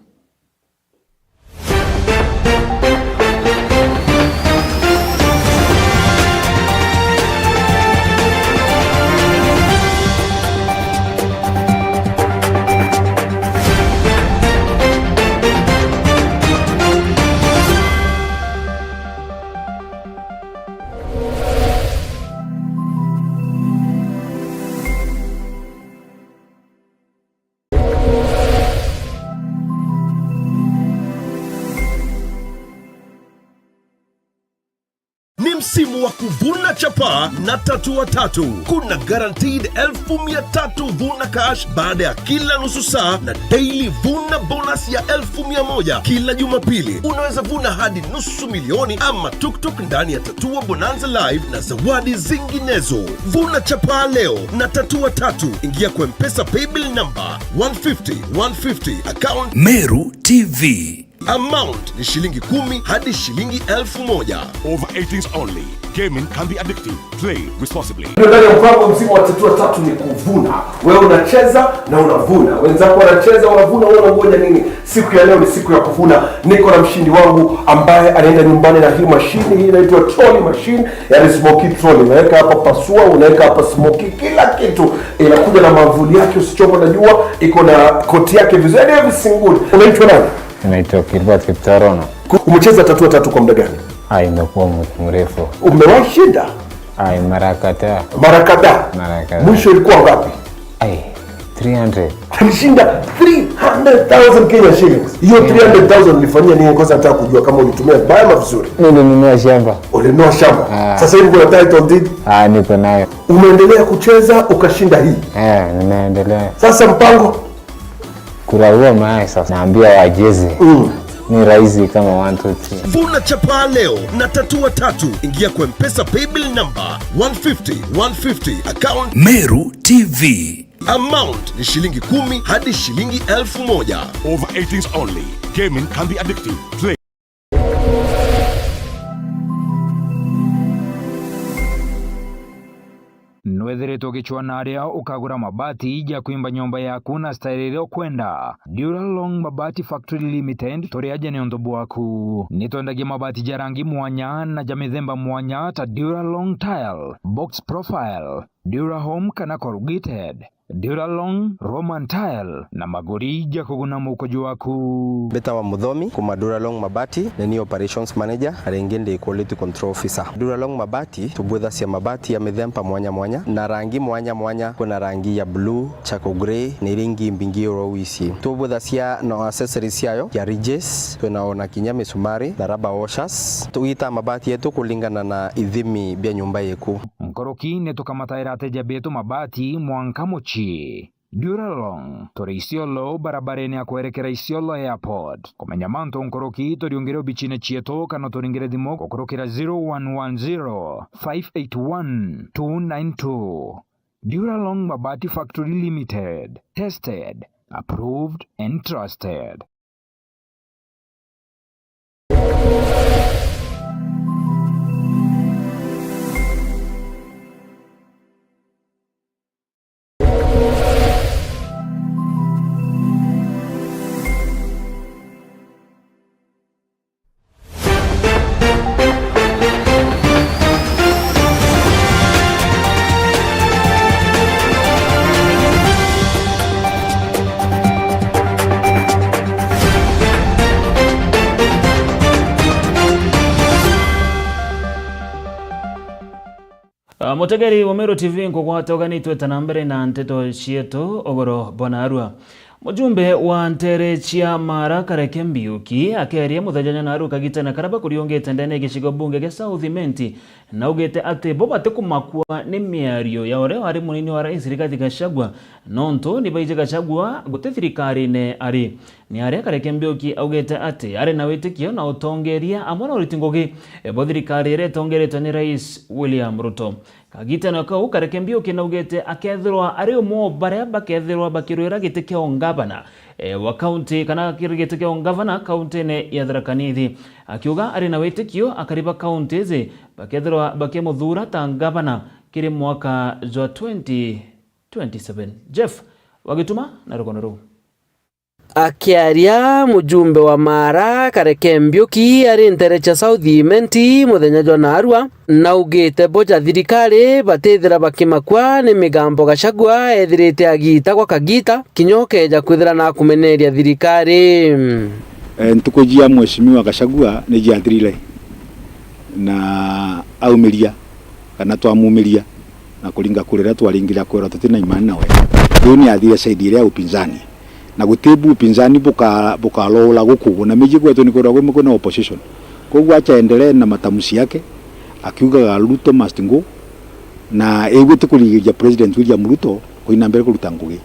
Ni msimu wa kuvuna chapa na Tatu wa Tatu. Kuna guaranteed elfu mia tatu Vuna Cash baada ya kila nusu saa na daily Vuna bonus ya elfu mia moja kila Jumapili. Unaweza vuna hadi nusu milioni ama tuktuk ndani ya Tatua Bonanza Live na zawadi zinginezo. Vuna chapa leo na Tatua Tatu. Ingia kwa M-Pesa paybill number one fifty, one fifty, account Meru T V. Amount ni shilingi kumi hadi shilingi elfu moja. Over eighteens only. Gaming can be addictive. Play responsibly. Ndio ndani ya mpango mzima wa Tatua Tatu ni kuvuna. Wewe unacheza na unavuna. Wenzako wanacheza, wanavuna, wewe unangoja nini? Siku ya leo ni siku ya kuvuna. Niko na mshindi wangu ambaye anaenda nyumbani na hii mashine. Hii inaitwa trolley machine, yani smoky trolley. Unaweka hapa pasua, unaweka hapa smoky, kila kitu. Inakuja na mwavuli yake, usichomwe na jua, iko na koti yake vizuri. Yani everything good. Unaitwa nani? Naitwa Gilbert Kiptorono. Ku- Umecheza Tatua Tatu kwa muda gani? Ah, imekuwa muda mrefu. Umewahi shinda? Ai, mara kadhaa. Mara kadhaa. Mara kadhaa. Mwisho ilikuwa ngapi? Ai, three hundred. Alishinda three hundred thousand Kenya shillings. Hiyo three hundred thousand ulifanyia nini? Kwanza nataka kujua kama ulitumia vibaya ama vizuri. Nilinunua shamba. Ulinunua shamba. Ah. Sasa hivi kuna title deed? Ah, niko nayo. Umeendelea kucheza ukashinda hii? Eh, nimeendelea. Sasa mpango? Kura huo mae sasa naambia wajeze. Mm. Ni rahisi kama one two three. Vuna chapaa leo na Tatua Tatu. Ingia kwa Mpesa paybill number one fifty one fifty account. Meru T V. Amount ni shilingi kumi hadi shilingi elfu moja. Over eighteens only. Gaming can be addictive. Play. Nwethiritwe ugicwaa na aria ukagura mabati ja kwimba nyomba yaku na style iria ukwenda. Duralong Mabati Factory Limited, turi aja ni untu bwaku. Ni twendagia mabati ja rangi mwanya na ja mithemba mwanya ta Duralong Tile, Box Profile, Durahome kana Corrugated, Duralong, Roman Tile na maguri ja kuguna mukuju waku. Mbitawa Muthomi kuma Duralong Mabati, ni ni operations manager, na ringi ndi quality control officer. Duralong Mabati, tubwithacia mabati ya mithemba mwanya mwanya na rangi mwanya mwanya. Kwina rangi ya blue, charcoal grey, na iria ingi mbingi oro wisi. Tubwithacia na accessories ciayo ya ridges, twina ona kinya misumari na rubber washers. Tugitaa mabati yetu kulingana na ithimi bia nyumba yeku. Nkuruki ni tukamataira ateja betu mabati mwanka mucii. Duralong, turi Isiolo, barabarene ya kwerekera Isiolo Airport. Kumenya mantu nkuruki, turiungire obicine cietu kana turingire thimu gukurukira zero one one zero, five eight one, two nine two. Duralong Mabati Factory Limited. Tested, approved and trusted. Ah, mutegeri wa Meru T V, nkugwata uganitwe ta na mbere na nteto cietu ugoro bwa narua. Mujumbe wa ntere cia Mara Kareke Mbiuki akeria muthenya jwa narua kagitene karia bakuriungite ndene ya gicigo bunge gia South Imenti, na augite ati bo batikumakua ni miario ya uria wari munini wa rais Rigathi Gachagua, nontu ni baiji Gachagua guti thirikarine ari. Ni aria Kareke Mbiuki augite ati ari na witikio na utongeria amwe na uriti ngugi, e, bwa thirikari iria itongeretwe ni Rais William Ruto. Kagitene kau, Kareke Mbiuki naugite akethirwa ari umwe o baria bakethirwa bakirwira giti kia ungavana, e, wa kaunti kana kiri giti kia ungavana kauntine ya Tharaka Nithi. Akiuga ari na witikio akari ba kaunti iji bakethirwa bakimuthuura ta ngavana kiri mwaka jwa twenty twenty-seven. Jeff Wagituma na rugono ruu. Akiaria, mujumbe wa Mara, Kareke Mbiuki, ari ntere cia South Imenti muthenya jwa naarua, naugite bo ja thirikari batithira bakimakua ni migambo Gachagua ethirite agiita gwa kagiita, kinya ukeeja kwithira nakumeneria thirikari. E, ntuku jia Mheshimiwa Gachagua ni jiathirire, na aumiria, kana twamumiria, na kuringa kura iria twaringire akwirwa tutina imani nawe. Riu ni athire side iria ya upinzani. Na guti bu upinzani buka-, bukaloula guku, na miji gwetu ni kwirwa gwi, kwina opposition. Koguo acha endelee na matamshi yake, akiugaga Ruto must go, na iu ti kurigiria President William Ruto kuina mbere kuruta ngugi.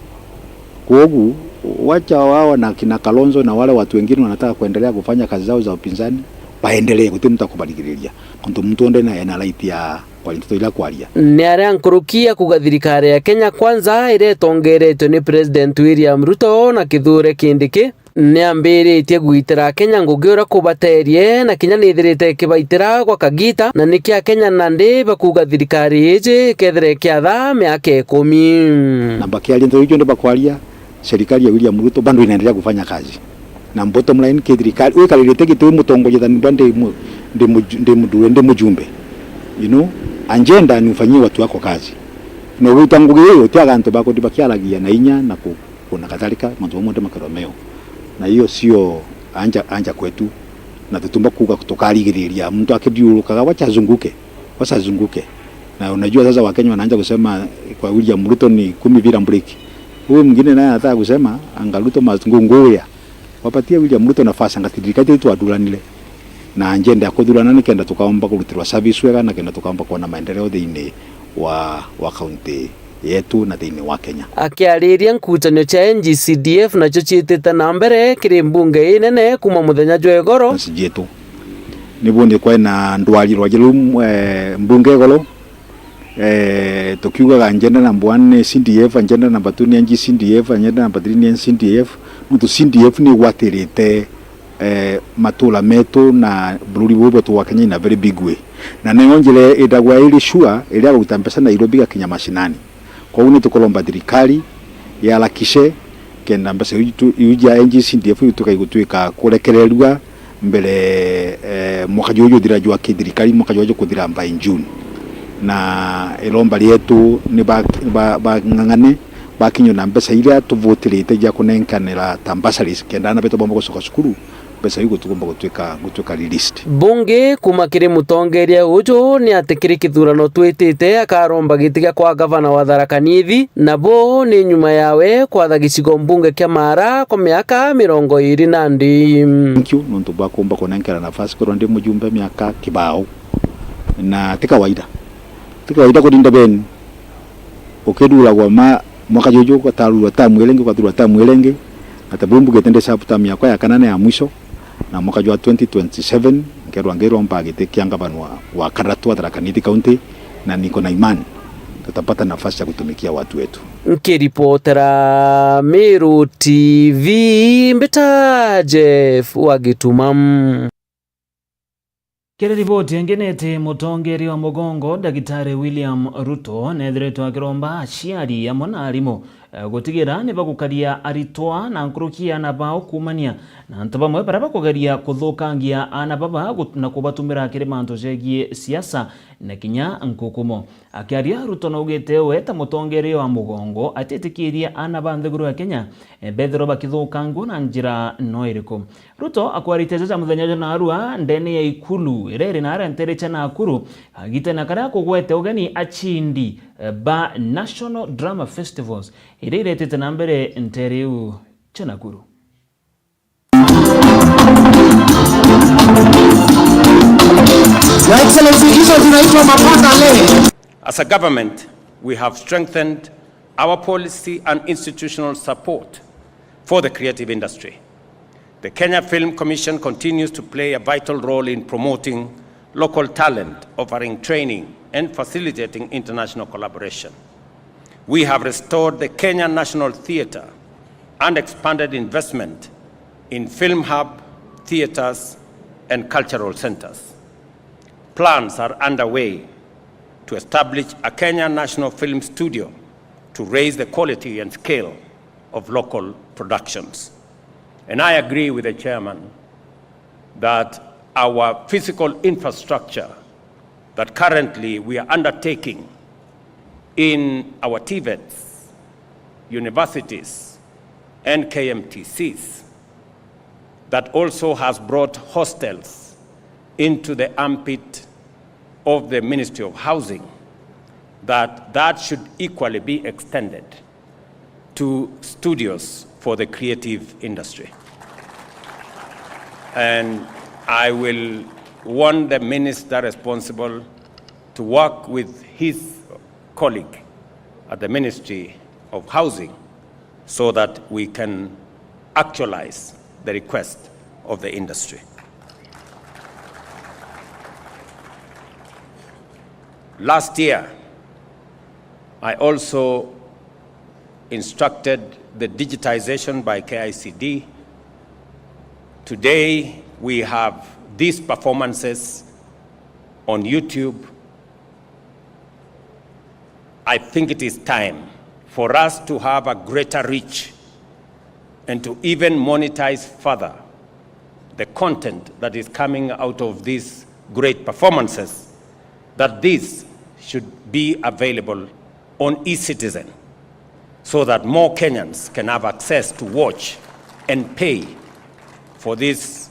Koguo wacha wao na kina Kalonzo na wale watu wengine wanataka kuendelea kufanya kazi zao za upinzani, baendelee, guti mtu akubarigiria. Nontu muntu onde na ena right ya Kwaria nteto iria kwaria. Ni aria nkuruki ya kuuga thirikari ya Kenya Kwanza iria itongeretwe ni President William Ruto na Kithure Kindiki niambiritie gwitira Akenya ngugi uria kubaterie, na kinya nithirite ikibaitira gwa kagita, na niki Akenya nandi bakuuga thirikari iji ikethira ikiatha miaka ikumi. Na bakiaria nteto icio ndio bakwaria, serikali ya William Ruto bado inaendelea kufanya kazi. Na bottom line, ki thirikari, wikaririte giti wi mutongoria than ndwa ndi mu-, ndi muju-, ndi mudue, ndi mujumbe. You know, agenda ni ufanyie watu wako kazi. Na ugiruta ngugi iyo, utiaga antu baku ndi bakiaragia na inya na ku-, kuna kadhalika, mantu mamwe ndi makarwa meo. Na hiyo sio anja, anja kwetu. Na tutumba kuuga tukarigiriria. Muntu akithiurukaga, wacha azunguke. Wacha azunguke. Na unajua sasa Wakenya wanaanza kusema kwa William Ruto ni kumi bila break. Huyu mwingine naye anataka kusema, anga Ruto must go, go where? Wapatie William Ruto nafasi, anga thirikari yetu athuranire na agenda ya kuthurana, nikenda tukaomba kurutirwa service wega, na kenda tukaomba kuona maendeleo thiini wa, wa kaunti yetu na thiini wa Kenya. Akiariria nkutanio cia N G C D F nacio ciitite na mbere kiri mbunge inene kuma muthenya jwa igoro. Nsi jietu. Nibu ndi kwina ndwari rwaji ruu, eh, mbunge igoro, eh, tukiugaga agenda number one ni C D F, agenda number two ni N G C D F, agenda number three ni N C D F. Nontu C D F ni igwatirite, eh, matura metu na bururi buu bwetu bwa Kenya in a very big way. Na niyo njira ithagwa iri sure iria guruta mbeca Nairobi igakinya mashinani. Kwou ni tukuromba thirikari yarakishe kenda mbeca iu tu-, iu ja N G C D F iu tukai gutuika kurekererua mbere, eh, mwaka juju juthira jwa kithirikari, mwaka juju jukuthira by June. Na iromba rietu ni ba, ba, bang'ang'ane bakinywe na mbeca iria tuvutirite ja kunenkanira ta bursaries, kenda aana betu bomba gucoka cukuru, mbeca iu gutigomba gutuika, gutuika released. Bungi kuma kiri mutongeria uju ni ati kiri kithurano twitite akaromba giti gia kwa gavana wa Tharaka Nithi, na bu ni nyuma yawe kwatha gicigo mbunge kia Maara kwa miaka mirongo iri na ndi. Thank you nontu bwa kumba kunenkera nafasi kwithirwa ndi mujumbe miaka kibao. Na ti kawaida. Ti kawaida kurinda beni. Ukithuragwa ma, mwaka juju ugatarurwa tamu iringi, ugathurwa tamu iringi. Na ta buu mbugite ndi sub term yakwa ya kana na ya mwisho, na mwaka jwa twenty twenty-seven, nkerwa ngiromba giti kia ngavana wa, wa kathatu wa Tharaka Nithi County, na niko na imani tutapata nafasi ya kutumikia watu wetu. Nkiripotera Meru T V, mbita Jeff wa Gituma. Kiri riboti ingi ni ati mutongeria wa mugongo, Ndagitari William Ruto, neethiritwe akiromba aciari amwe na arimu, eh, gutigira ni bagukaria aritwa na nkuruki ya aana bao kuumania na antu bamwe baria bakugeria kuthukangia aana baba gut-, na kubatumira kiri mantu jegie siasa na kinya nkukumo. Akiaria, Ruto naugite we ta mutongeria wa mugongo atitikiria aana ba nthiguru ya Kenya, eh, bethirwe bakithukangua na njira no iriku. Ruto akwaritie jaja muthenya jwa naarua ndene ya ikulu iria iri naria ntere cia Nakuru, agitene karia akugwete ugeni acindi, eh, ba National Drama Festivals iria iretete na mbere ntere iu cia Nakuru. Your Excellency, hizo zinaitwa mapaka le. As a government, we have strengthened our policy and institutional support for the creative industry. The Kenya Film Commission continues to play a vital role in promoting local talent, offering training, and facilitating international collaboration. We have restored the Kenya National Theatre and expanded investment in film hub, theatres, and cultural centres. Plans are underway to establish a Kenya National Film Studio to raise the quality and scale of local productions. And I agree with the chairman that our physical infrastructure that currently we are undertaking in our TVETs, universities, and K M T Cs, that also has brought hostels into the armpit of the Ministry of Housing, that that should equally be extended to studios for the creative industry. And I will want the minister responsible to work with his colleague at the Ministry of Housing so that we can actualize the request of the industry. Last year, I also instructed the digitization by K I C D. Today, we have these performances on YouTube. I think it is time for us to have a greater reach and to even monetize further the content that is coming out of these great performances, that this should be available on eCitizen so that more Kenyans can have access to watch and pay for these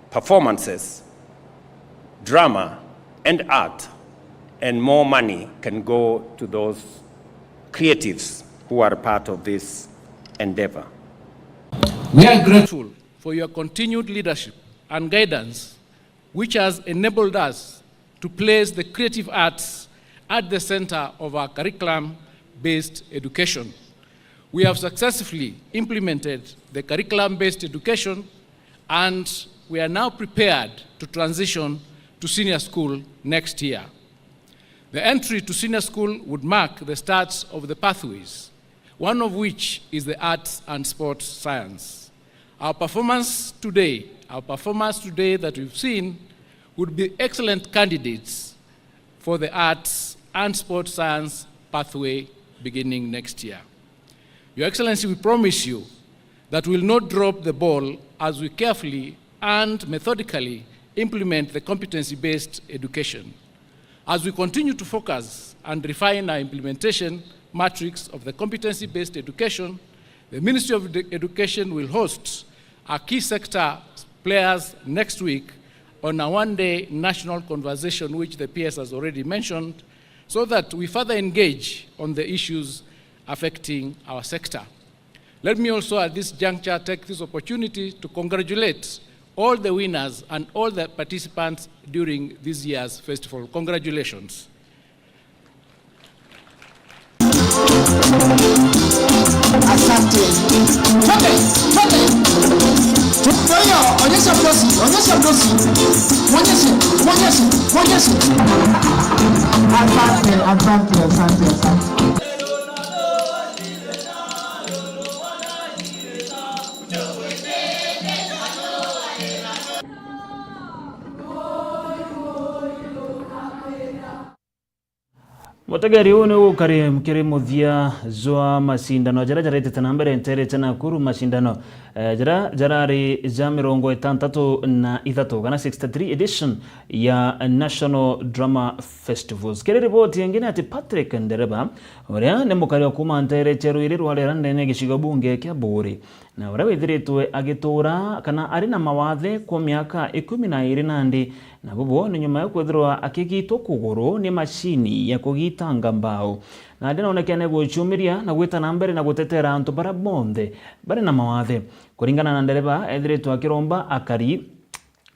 performances, drama, and art, and more money can go to those creatives who are part of this endeavor. We are grateful for your continued leadership and guidance, which has enabled us to place the creative arts at the center of our curriculum-based education. We have successfully implemented the curriculum-based education, and we are now prepared to transition to senior school next year. The entry to senior school would mark the start of the pathways, one of which is the arts and sports science. Our performance today, our performance today that we've seen would be excellent candidates for the arts and sports science pathway beginning next year. Your Excellency, we promise you that we will not drop the ball as we carefully and methodically implement the competency-based education. As we continue to focus and refine our implementation matrix of the competency-based education, the Ministry of Edu-, Education will host our key sector players next week on a one-day national conversation, which the P S has already mentioned, so that we further engage on the issues affecting our sector. Let me also at this juncture take this opportunity to congratulate all the winners and all the participants during this year's festival. Congratulations. Asante. Twende, twende. Kwa hiyo, onyesha mdosi, onyesha mdosi. Mwonyeshe, mwonyeshe, mwonyeshe. Asante, asante, asante, asante. Mutegeri uu ni gukari kiri muthia jwa macindano jaria jaretete na mbere nteere cia Nakuru, macindano, eh, jaria jarari ja mirongo itantatu na ithatu kana sixty-three edition ya National Drama Festivals. Kiri riboti ingi ni ati Patrick Ndereba, uria ni mukari wa kuuma nteere cia Ruiri rwa Rera ndene ya gicigo bunge kia Buuri, na uria withiritwe agituura kana ari na mawathe kwa miaka ikumi na iiri nandi, na bubu ni nyuma ya kwithirwa akigitwa kuguru ni macini ya kugitanga mbao. Nandi naonekene guciumiria na gwita na mbere na gutetera antu baria bonthe bari na mawathe. Kuringana na Ndereba, ethiritwe akiromba akari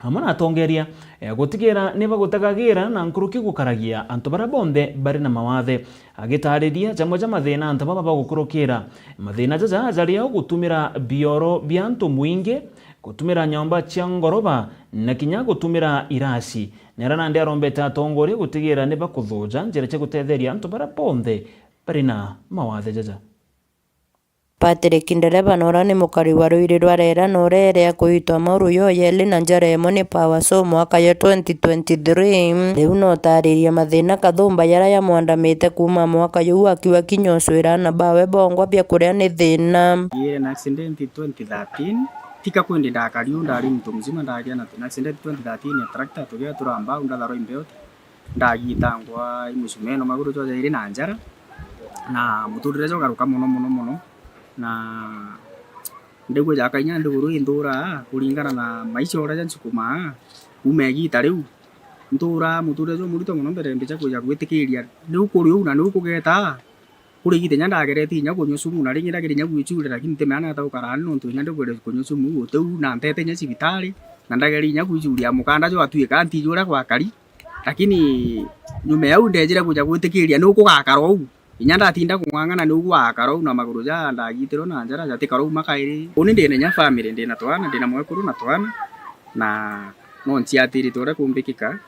amwe na atongeria, eh, gutigira ni bagutagagira na nkuruki gukaragia antu baria bonthe bari na mawathe, agitaariria jamwe ja mathina antu baba bagukurukira. Mathina jaja jari o gutumira bioro bia antu mwingi, gutumira nyomba cia ngoroba, na kinya gutumira irasi. Nera nandi arombete atongoria gutigira ni bakuthuja njira cia gutetheria antu baria bonthe bari na mawathe jaja. Patrick Ndereba na uria ni mukari wa Ruiri rwa Rera na uria eere akuitwa Mauru yo yeli na njara imwe ni Power Saw mwaka yo twenty twenty-three. Riu no utaaririe mathina kathumba jaria jamwandamite kuuma mwaka juu akiuga kinya ucwira aana bawe bongwa biakuria ni thina. Ngire na accident twenty thirteen, tika kwindi ndakari u, ndari muntu muzima, ndagia na accident twenty thirteen ya tractor, tugia turamba u ndatharwa imbeo. Ndagitangwa i mucumeno, maguru jwa jairi na njara, na muturire jwagaruka mono mono mono, na ndigwe jaka inya ndiguru inthura kuringana na maisha uria jansukumaa kuuma igita riu. Nthura muturire jumurito mono mbere mbija kwija gwitikiria niu kuri uu na niu kugeta. Kuri igita inya ndagerete inya kunywa sumu, na ringi ndageria inya gwichurira, lakini ntimenya nata gukara ni nontu inya ndigwire kunywa sumu utiu, na ntete inya cibitari, na ndageria inya gwichuria mukanda jwatuika ntiji uria gwakari. Lakini nyuma ya u ndejire kuja gwitikiria ni u kugakara uu. Inya ndatinda kung'ang'ana ni u gwakara uu na maguru ja ndagitirwe na njara jatikara uu makairi. Uni ndina inya family, ndina twana, ndina mwekuru na twana, na no nciatiritwe uria kumbikika.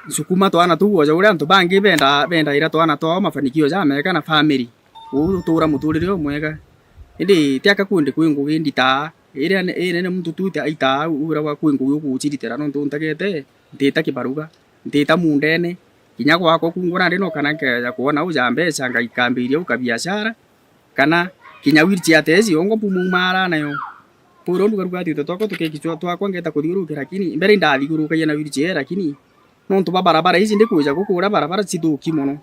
Nsukuma twana tuu oja uria antu bangi benda, bendaira twana twao mafanikio jamega na family. Uu utuura muturire umwega. Indi ti aka kundi kwi ngugi nditaa. Iria ne-, inene muntu tu ti aitaa au, uragwa kwi ngugi ukuciritira nontu ntagete, ntita kibaruga, ntita mundene. Kinya gwakwa kungwa nandi no kana nkeja kwona uja mbeca ngaikambiria u kabiashara, kana kinya wheelchair tesi yongo mpumu umara nayo. Puro ndugaruga tuito twakwa tukekicwa twakwa ngeta kuthiurukia, lakini mbere indathigurukagia na wheelchair, lakini nontu bwa barabara iji ndikwija guku uria barabara cithuki mono,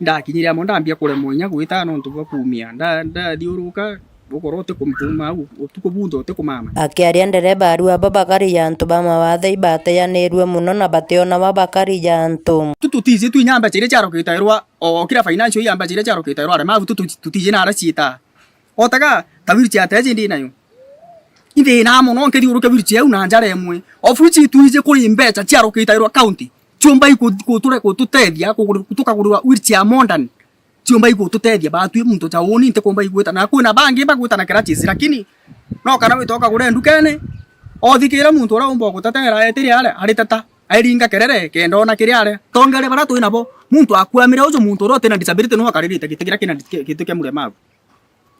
ndakinyire amwe ndambia kuremwa inya gwita nontu bwa kuumia. Nda-, ndathiuruka, ukorwo utikumpuma au, utuku bunthe utikumama. Akiaria, ndereba arua aba bakari ja antu ba mawathe ibateanirue mono na bationa wa bakari ja antu. Tu tutiji twi nyamba ciria ciarukite irwa, o kira financial yamba ciria ciarukite irwa, aremavu tu tutiji na aria ciita. Otaga ta wheelchair teji ndi nayo. Ithina mono nkithiurukia wheelchair au na njara imwe. Of which itwiji kuri mbeca ciarukite irwa county. Ciumba iku-, kuture-, kututethia, kuguri-, tukagurwa wheelchair modern. Ciumba igututethia batwi muntu ja uni ntikumba igwita. Na kwina bangi bagwita na crutches, lakini no kana witoka gure ndukene, othikira muntu uria umba gutetera etiri aria, ariteta, airinga kerere, kenda ona kiria aria. Tongere baria twi nabo, muntu akuamire uju muntu uria utina disability no akaririte giti kiria kina dis-, ki-, giti kia muremavu.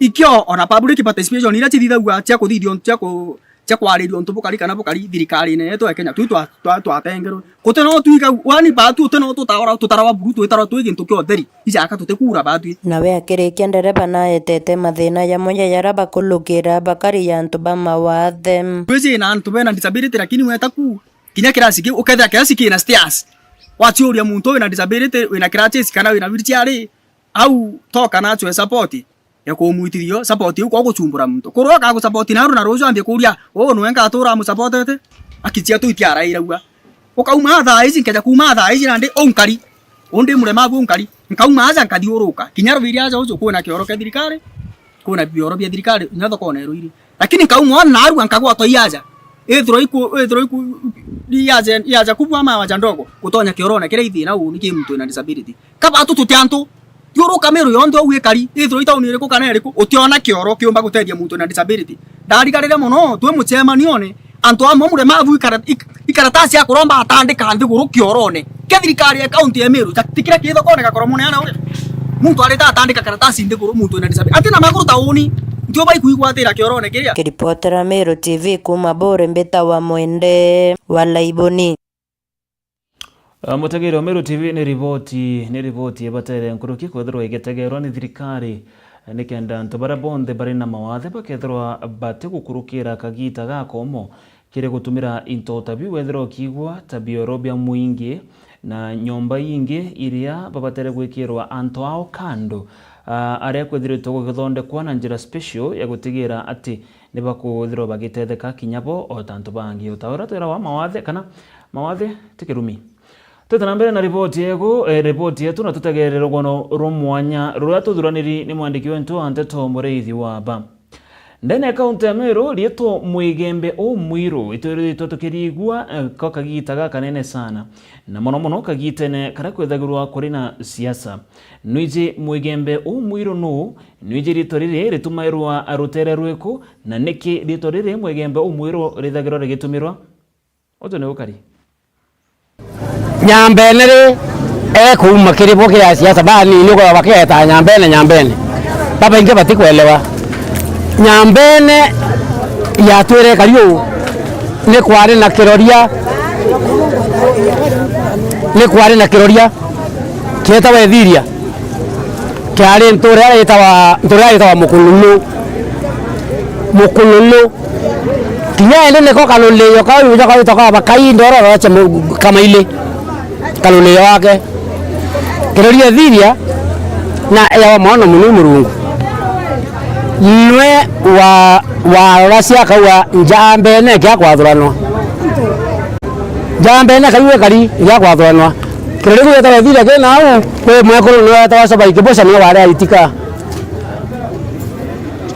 Ikio ona public participation iria cithithagua cia kuthithia untu cia ku-, cia kwariria untu bukari kana bukari thirikarine yetu ya Kenya, tui twa-, twa-, twatengerwe. Guti no twiga, wani batu uti no tutara, tutarawa buru, twitarwa twi gintu kia utheri, ijaka tutikuura batwi. Nawe akirikia, ndereba naetete mathina jamwe ja jaria bakulukira bakari ja antu ba mawathe. Twiji na antu bena disability, lakini weta ku, kinya kirasi kiu, ukethira kirasi kina stairs. Waciuria muntu wina disability, wina crutches kana wina wheelchair ri, au toka na acwe support ya kumwitithio support iu kwa gucumbura muntu. Kurwa ka gusupport naru na ruju ambie kuria, "Uu nwe nkatura amusupportete?" Akichia tu itiarairagua. Ukauma thaa iji, nkeja kuuma thaa iji nandi uu nkari. Uu ndi muremavu uu nkari. Nkauma aja nkathiuruka. Kinya Ruiri aja uju kwina kioro kia thirikari, kwina bioro bia thirikari, inya thokone Ruiri. Lakini nkauma ona narua nkagwatwa iaja. Ithirwa iku-, ithirwa iku-, iaja, iaja kubwa ama aja ndogo, gutonya kiorone kiria ithina uu ni ki muntu wina disability. Kabatu tuti antu. Thiuruka Meru yonthe uu ikari, ithirwa itauni iriku kana iriku, utiona kioro kiumba gutethia muntu na disability. Ndarigarire mono, twi mucemanione, antu amwe muremavu ikara-, ik-, ikaratasi akuromba atandika nthiguru kiorone. Kia thirikari ya kaunti ya Meru, ja-, ti kiria ki thokone gakoro muneana uria. Muntu arita atandika karatasi nthiguru muntu na disability. Ati na maguru tauni, ntiuba ikuigwatira kiorone kiria. Kiripotera Meru T V kuma Bore, mbita wa Mwende wa Laiboni. Ah, mutegeri wa Meru T V, ni riboti, ni riboti ibatere nkuruki kwithirwa igitegerwa ni thirikari, nikenda antu baria bonthe bari na mawathe bakethirwa batigukurukira kagita gakomo kiri gutumira into ta biu. Wethirwa ukiigua ta bioro bia mwingi na nyomba ingi iria babatere gwikirwa antu ao kando, ah, aria kwithiritwe gugithondekwa na njira special ya gutigira ati ni bakwithirwa bagitetheka kinya bo o ta antu bangi. O ta uria twirawa, mawathe kana mawathe ti kirumi. Twite na mbere na riboti yeku, eh, riboti yetu, na tutegerere rugano rwa mwanya ruria tuthuraniri ni mwandiki wetu wa nteto Muriithi wa Aba. Ndene ya kaunti ya Meru, riitwa Mwigembe Umwiru itwiritwe tukiriigua, eh, kwa kagita gakanene sana, na mono mono kagitene karia kwithagirwa kuri na siasa. Nwiji Mwigembe Umwiru nuu? Nwiji riitwa riri ritumairwa rutere rwiku, na niki riitwa riri Mwigembe Umwiru rithagirwa rigitumirwa? Uju ni ukari. Nyambene ri, ekuuma kiri bo kiri asiasa banini, ukorwa bakieta Nyambene, Nyambene. Babaingi batikwelewa. Nyambene yatwire ikari uu, ni kwari na kiroria, ni kwari na kiroria kietagwa Ithiria. Kiari ntura iria yitawa, ntura iria yitawa Mukululu. Mukululu. Kinya indi niko kaluliyo kau, niko kau twitagwa bakai ndororo cia mu-, kamaili. Kaluliyo wake. Kiroria Ithiria, na ewa mwana munu Murungu. Nwe wa, warora cia kauga, Njambene kia kwathuranwa. Njambene kaiu ikari kia kwathuranwa. Kiroria kiu gitagwa Ithiria kina au, kwi mwekuru niwe wetagwa Coba Ikiboca niwe wari aitika.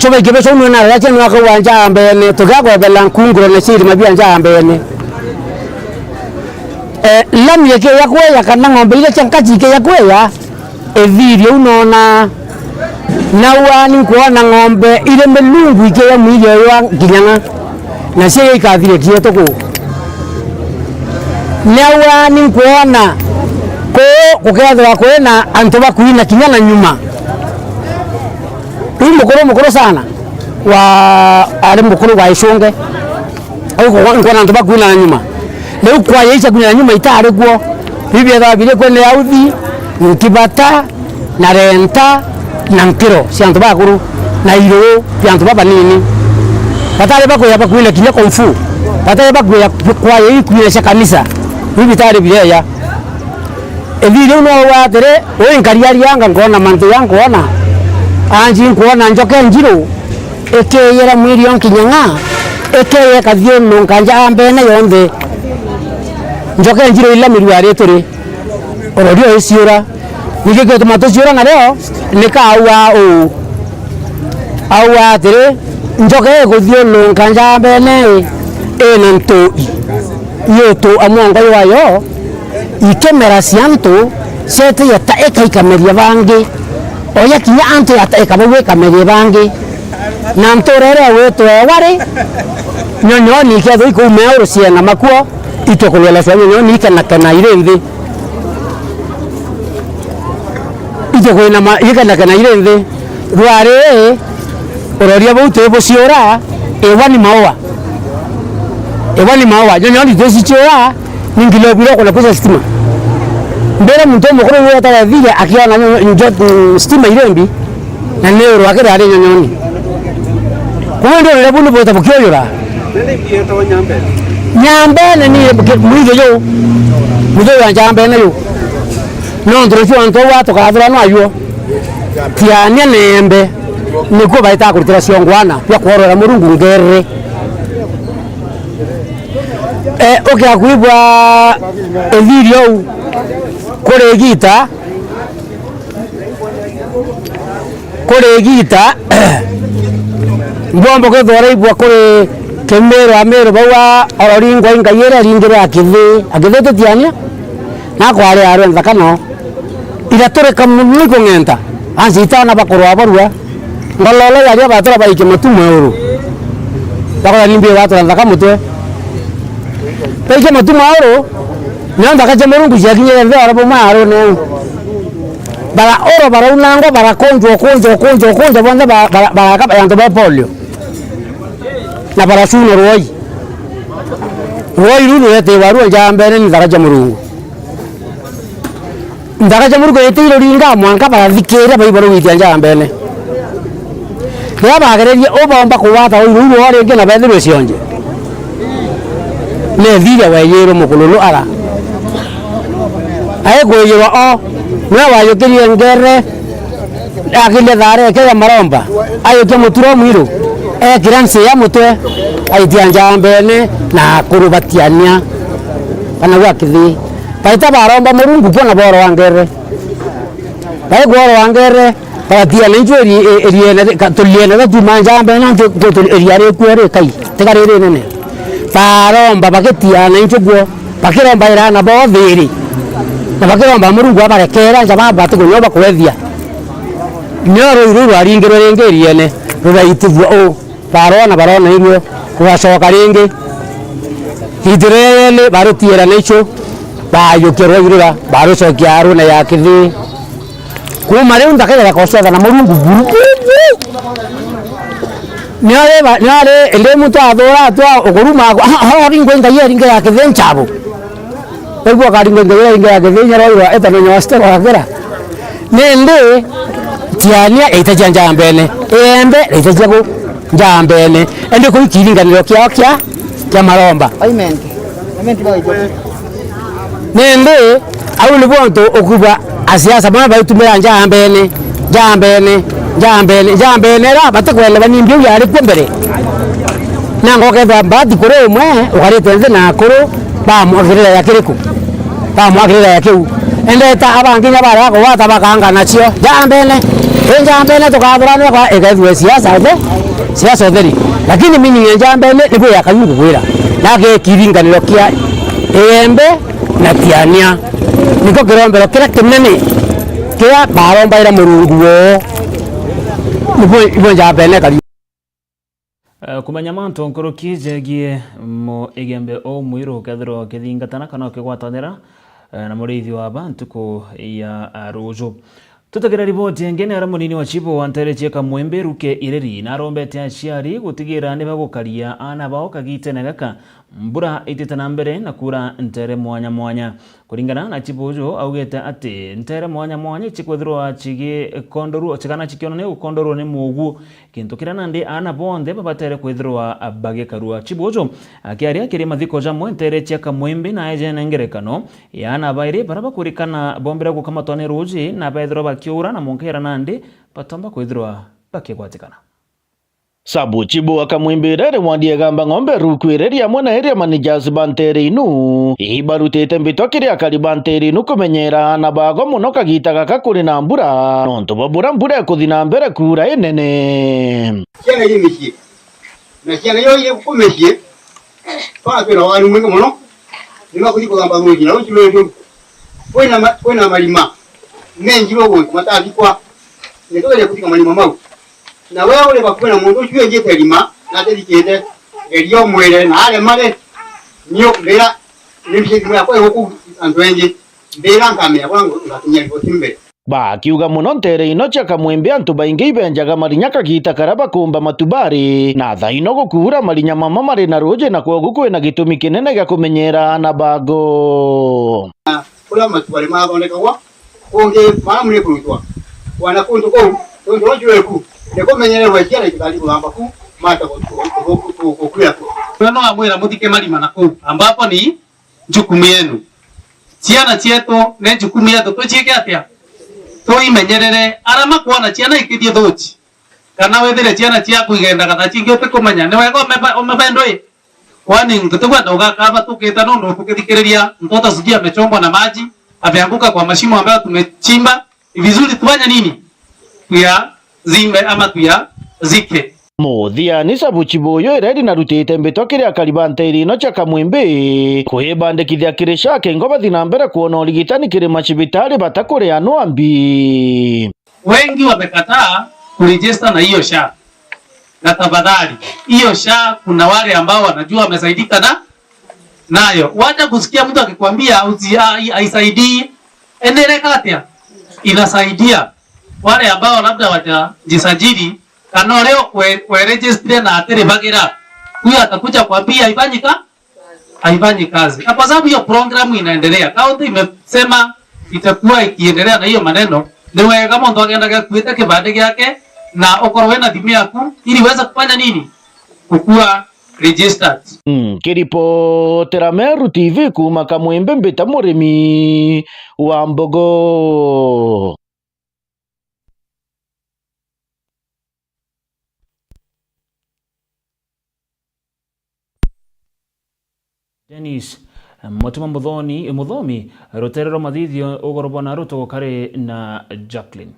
Coba Ikiboca niwe nareretie niwe akauga Njambene, tugia kwebela nkunguro na cia irima bia Njambene. Eh, lami ikiya kweya kana ng'ombe iria cia nkaci ikiya kweya, Ithiria u noona. Na uani nkwona ng'ombe iri milungu ikiya mwiri uyu wa Nkinyang'a, na cio ikathirikie tuku. Ni auga, ni nkwona kuu gukethirwa kwina antu bakwina kinya na nyuma. Riu mukuru, mukuru sana wa, ari mukuru wa Icunge. Au nkwona antu bakwina na nyuma. Riu kwaya icia kwina na nyuma itari kuo. Biu biethagwa biri kuo ni authi, nkibata, na renta, na nkiro cia antu bakuru, na iruu bia antu babanini. Batari bakwija bakwina kinya kung fu. Batari bakwija kwaya ikwina cia kanisa. Biu bitari bireja. Ithiri riu no uga atiri, ui nkariarianga nkona mantu ja nkwona. Anji nkwona njoke njiru, ikiyira mwiri o nkinya ng'a, ikeye kathiurunka nja mbene yonthe. Njoke njiru ila mirua ri turi. Uroria uiciura. Niki gituma tuciura nario, ni kauga uu. Auga atiri, njoke ikuthiurunka nja mbene ina ntui. Yutu amwe ngoi wayo, ikimera cia antu, cietiye ta ika ikameria bangi. Oya kinya antu ya ta ika bau ikamerie bangi. Na ntura iria igwitwa Ewari, nyonyoni ikethwa ikuu meuru ciena makuo, itukuruela cia nyonyoni ikenakena iri nthi. Itukwinama ikenakena iri nthi. Rwari, uroria bau twi buciura, iwa ni maua. Iwa ni maua. Nyonyoni twi ciciura, ni nginya ubira ukona kwisa stima. Mbere muntu umukuru uyu wetagwa Thiria akiona nyo-, njo-, mm, stima iri mbi, na ni urwa kiri ari nyonyoni. Kumbe ndi urire buni bwita bukiuyura. Nyambene ni ki-, mwitho yu. Mwitho ya njambene yu. Nontu rucio antu au atukathura no ayuo. Tiania na Embe, nikuo baita kurutira ciongwana bia kworora Murungu ngerere. Eh, ukia kwigua ithiri ou kuri igita, kuri igita, mbombo kethwa raibua kuri Kimiru, Amiru bau a orori ngoi ngai iria ringire akithi, akithi tutiania, na kwari arwe nthaka no. Iraturika mono ikung'enta, ansi itana bakurwa barua, ngololo yaria batura baikia matu mweuru. Bakora nimbi batura nthaka mutwe. Baikia matu mweuru, nio nthaka cia Murungu ciakinyire nthi oro bumwe arune. Bara oro baraunangwa, barakunjwa, kunjwa, kunjwa, kunjwa, bonthe ba-, bara-, baraka antu ba polio. Na baracuna rwoi. Rwoi ruu ruretiwa ruo njambene ni nthaka cia Murungu. Nthaka cia Murungu iti iruringa mwanka barathikiria baiba rugwitia njambene. Riria bagererie ubomba kugwata rwai ruu rwao ringi na bethirwe cionje. Nethiria weyirwe mukululu ara. Aikwiyirwa o, niwe wayukirie ngere, akiria thare eke ya maromba, ayukia muturo mwiru, ekira nsi ya mutwe, aitia njambene na kurubatiania kana gwa kithi. Baita baromba Murungu kuona boro wa ngere. Baikworo wa ngere, baratia na inchu eri-, e-, eriene, ka-, turiene gatuma njamba na nthi, nthi turi-, eria rikuo rikai, tiga riri nene. Baromba bagitia na inchu kuo, bakiromba irana bo thiri. Na bakiromba Murungu abarekera, nja baba batikunyoba kwethia. Nio rui ruu rwaringirwe ringi eriene, ruraitithua uu. Barona, barona iruo, rugacoka ringi. Itu ria yeli barutiira na icio, bayukia rwa irura, barucokia aruna ya kithi. Kuuma riu nthaka igacetha na Murungu buru. Niari ba-, niari indi muntu athura atwa ukuruma, ah, ah, ringwe ngai eringe ya kithi nchabu. Baigua karingo nthigura ingi ya kithinya rwa irwa eta no nyoa stero akira. Nindi tiania itacia njambene. Iembe itacia ku njambene. Indi ku ikiringaniro kiao kia, kia maromba. Amen. Amen. Nindi au ni bontu ukugwa asiasa bana baitumira njambene. Njambene, njambene, njambene ra batikwenda banimbi u yari kuo mbere. Na ngokethwa mbati kuri umwe ukarite nthi na akuru bamwakirira ya kiriku. Bamwakirira ya kiu. Endeta abangi nya baria kugwata bakanga nacio. Njambene, i njambene tukathuranira kwa ikethwe siasa uthe, siasa utheri. Lakini meaning ya njambene ni kwi ya kayu ngugwira. Na ke kiringaniro kia iembe na tiania. Niko kirombero kiria kinene kiria barombaira Murungu woo. Nibo, ibo njambene kari. Eh, kumenya mantu nkuruki jegie mu-, Igembe umwiru ukethirwa ukithingatana kana ukigwatanira, eh, na muriithia wa ba ntuku ya, eh, ruju. Tutagire riboti ingi ni aria munini wa chibu wa ntere cia Kamwimbi Ruke Ireri narombete aciari gutigira ni bagukaria aana bao kagitene gaka mbura itite na mbere na kuura ntere mwanya mwanya. Kuringana na chibu uju, augite ati ntere mwanya mwanya ichikwithirwa chigikondorua, chigana chikionania gukondorua ni mugu, gintu kiria nandi aana bonthe babatere kwithirwa bagikarua. Chibu uju akiaria kiri mathiko jamwe ntere cia Kamwimbi na ejene ngerekano ya aana bairi baria bakurikana bombire gukamatwa ni ruuji na beethirwa bakiura na mwanka iria nandi batomba kwithirwa bakigwatikana. Sabu chibu wa Kamwimbi Ireri wandi Igamba Ng'ombe Ruku Ireri amwe na area managers ba ntere inu ibarutite mbitwa kiri akari ba ntere inu kumenyera aana bago mono kagita gaka kuri na mbura, nontu bwa bura mbura ikuthi na mbere kuura inene. Ciana iri micii, na ciana iria iri ku micii, twana twina waganu mwingi mono, ni makuthi kuthamba ruuji, na ruuji ruri ru-, kwina ma-, kwina marima mengi ruuji matathikwa, ni tugerie kuthika marima mau. Na we uri bakuhi na muntu ucio wenjite irima na atirikite, geria umwire na aremare, ni mbira, ni mbica thimu yakwa iguku antu engi, mbira nkamenya bura ngakinyia riboti mbere. Bakiuga mono ntere ino cia Kamwimbi antu baingi ibenjaga marinya kagita karia bakumba matubari, na thaa ino gukuura marinya mama mari na ruuji, na kwogu kwina gitumi kinene gia kumenyera aana bago. Kuria matubari mathondekagwa, kungi mara mune kurutwa. Wana kuntu kuu, nontu no juu eku, ni kumenyererwa ciana itikari kuthamba ku, mata gukwira ku. Uria no amwira muthike marima na kuu, ambapo ni jukumu yenu. Ciana cietu ni jukumu yetu, tuciike atia? Tuimenyerere. Aria makwona ciana ikithie thuuji, kana withire ciana ciaku igendaga thaa cingi utikumenya, ni wega umeba-, umebendwe. Kwani tutikwenda ugakaa batukite nontu tukithikiriria mtoto sijui amechomwa na maji, ameanguka kwa mashimo ambayo tumechimba. Ni vizuri tufanye nini? Tuyazimbe ama tuyazike. Muthiani, Sabu Chibu uyu Ireri narutite mbitwa kiri akari ba nteere ino cia Kamwimbi kwibandikithia kiri SHA kingo bathi na mbere kwona urigitani kiri macibitari batakurianwa mbi. Wengi wamekataa kuregister na hiyo SHA. Na tafadhali, hiyo SHA kuna wale ambao wanajua wamesaidika na nayo. Wacha kusikia mtu akikwambia usi-, a-, i-, haisaidii. Endelea atia? Inasaidia. Wale ambao labda wajajisajili, kana leo kwe-, kweregistre na atiribagira, huyo atakuja kwambia haifanyika, haifanyi kazi. Na kwa sababu hiyo programu inaendelea, kaunti imesema itakuwa ikiendelea na hiyo maneno, ni wega muntu agenda gakuite kibande giake na ukorwo wina thimu yaku ili uweze kufanya nini? Gukua registered. Nkiripotera Meru T V kuuma Kamwimbi, mbita Murimi wa Mbogo. Dennis Mutuma Muthoni, Muthomi, rutere rwa mathithio ugoro bwa Naruto kari na Jacqueline.